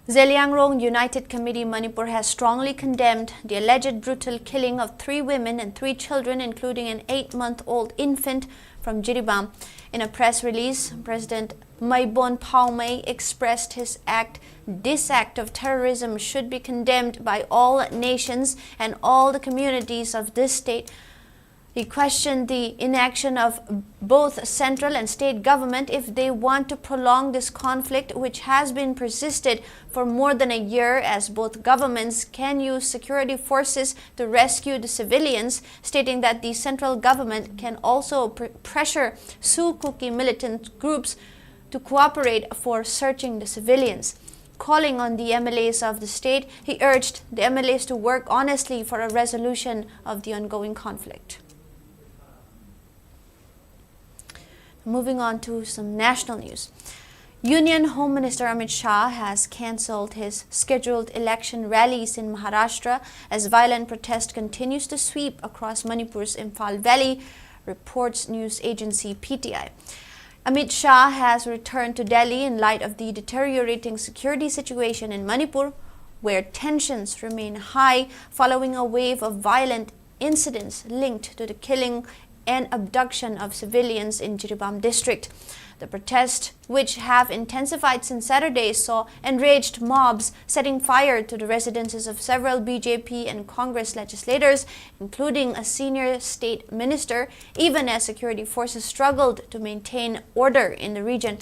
Zeliangrong United Committee Manipur has strongly condemned the alleged brutal killing of three women and three children, including an eight-month-old infant from Jiribam. In a press release, President Maibon Phaomei expressed his act, "This act of terrorism should be condemned by all nations and all the communities of this state." He questioned the inaction of both central and state government if they want to prolong this conflict, which has been persisted for more than a year, as both governments can use security forces to rescue the civilians, stating that the central government can also pr- pressure Suu Kyi militant groups to cooperate for searching the civilians. Calling on the M L As of the state, he urged the M L As to work honestly for a resolution of the ongoing conflict. Moving on to some national news. Union Home Minister Amit Shah has cancelled his scheduled election rallies in Maharashtra as violent protest continues to sweep across Manipur's Imphal Valley, reports news agency P T I. Amit Shah has returned to Delhi in light of the deteriorating security situation in Manipur, where tensions remain high following a wave of violent incidents linked to the killing and abduction of civilians in Jiribam district. The protests, which have intensified since Saturday, saw enraged mobs setting fire to the residences of several B J P and Congress legislators, including a senior state minister, even as security forces struggled to maintain order in the region.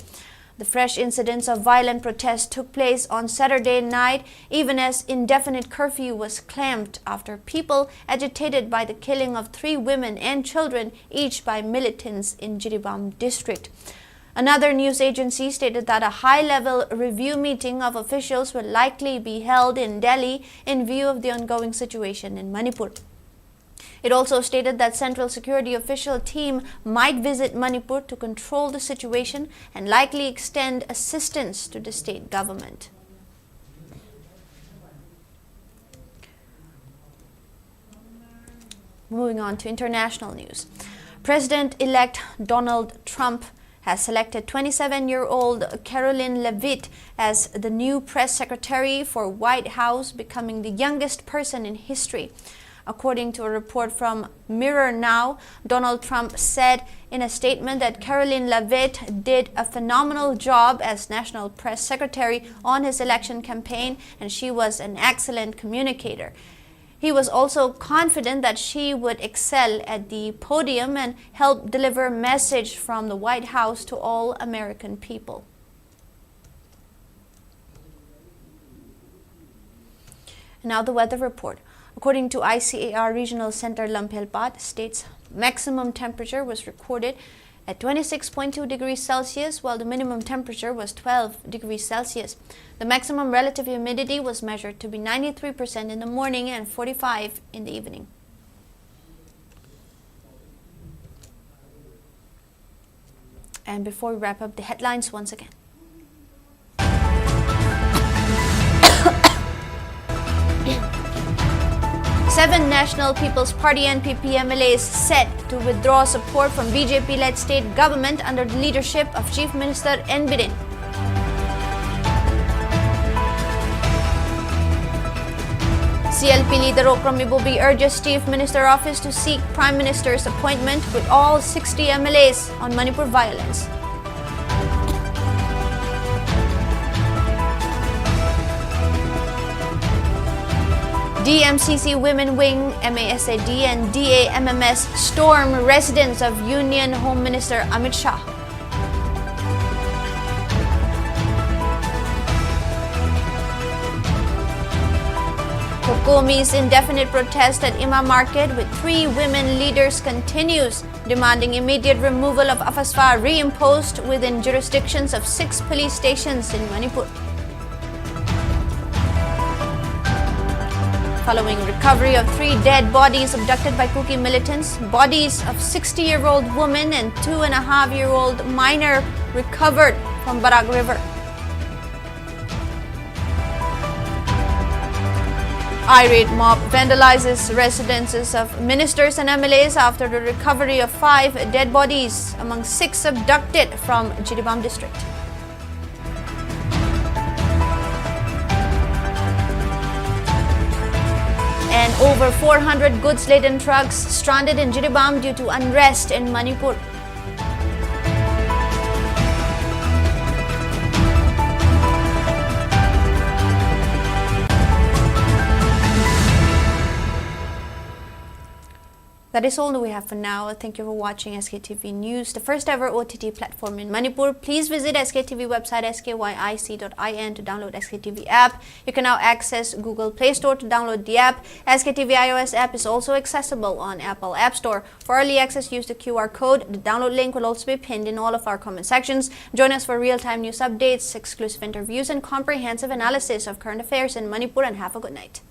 The fresh incidents of violent protests took place on Saturday night, even as indefinite curfew was clamped after people agitated by the killing of three women and children, each by militants in Jiribam district. Another news agency stated that a high-level review meeting of officials will likely be held in Delhi in view of the ongoing situation in Manipur. It also stated that Central Security official team might visit Manipur to control the situation and likely extend assistance to the state government. Moving on to international news. President-elect Donald Trump has selected twenty-seven-year-old Karoline Leavitt as the new press secretary for White House, becoming the youngest person in history. According to a report from Mirror Now, Donald Trump said in a statement that Karoline Leavitt did a phenomenal job as National Press Secretary on his election campaign, and she was an excellent communicator. He was also confident that she would excel at the podium and help deliver message from the White House to all American people. Now the weather report. According to I C A R Regional Center Lamphel Pat, state's maximum temperature was recorded at twenty-six point two degrees Celsius, while the minimum temperature was twelve degrees Celsius. The maximum relative humidity was measured to be ninety-three percent in the morning and forty-five in the evening. And before we wrap up, the headlines once again. Seven National People's Party, N P P, M L As set to withdraw support from B J P-led state government under the leadership of Chief Minister N Biren. C L P leader Okram Ibobi urges Chief Minister office to seek Prime Minister's appointment with all sixty M L As on Manipur violence. D M C C Women Wing, M A S A D, and D A M M S storm residence of Union Home Minister Amit Shah. COCOMI's indefinite protest at Ima Market with three women leaders continues, demanding immediate removal of AFSPA reimposed within jurisdictions of six police stations in Manipur. Following recovery of three dead bodies abducted by Kuki militants, bodies of sixty-year-old woman and two and a half-year-old minor recovered from Barak River. Irate mob vandalizes residences of ministers and M L As after the recovery of five dead bodies among six abducted from Jiribam district. And over four hundred goods-laden trucks stranded in Jiribam due to unrest in Manipur. That is all that we have for now. Thank you for watching S K T V News, the first ever O T T platform in Manipur. Please visit S K T V website S K Y I C dot I N to download S K T V app. You can now access Google Play Store to download the app. S K T V iOS app is also accessible on Apple App Store. For early access, use the Q R code. The download link will also be pinned in all of our comment sections. Join us for real-time news updates, exclusive interviews, and comprehensive analysis of current affairs in Manipur. And have a good night.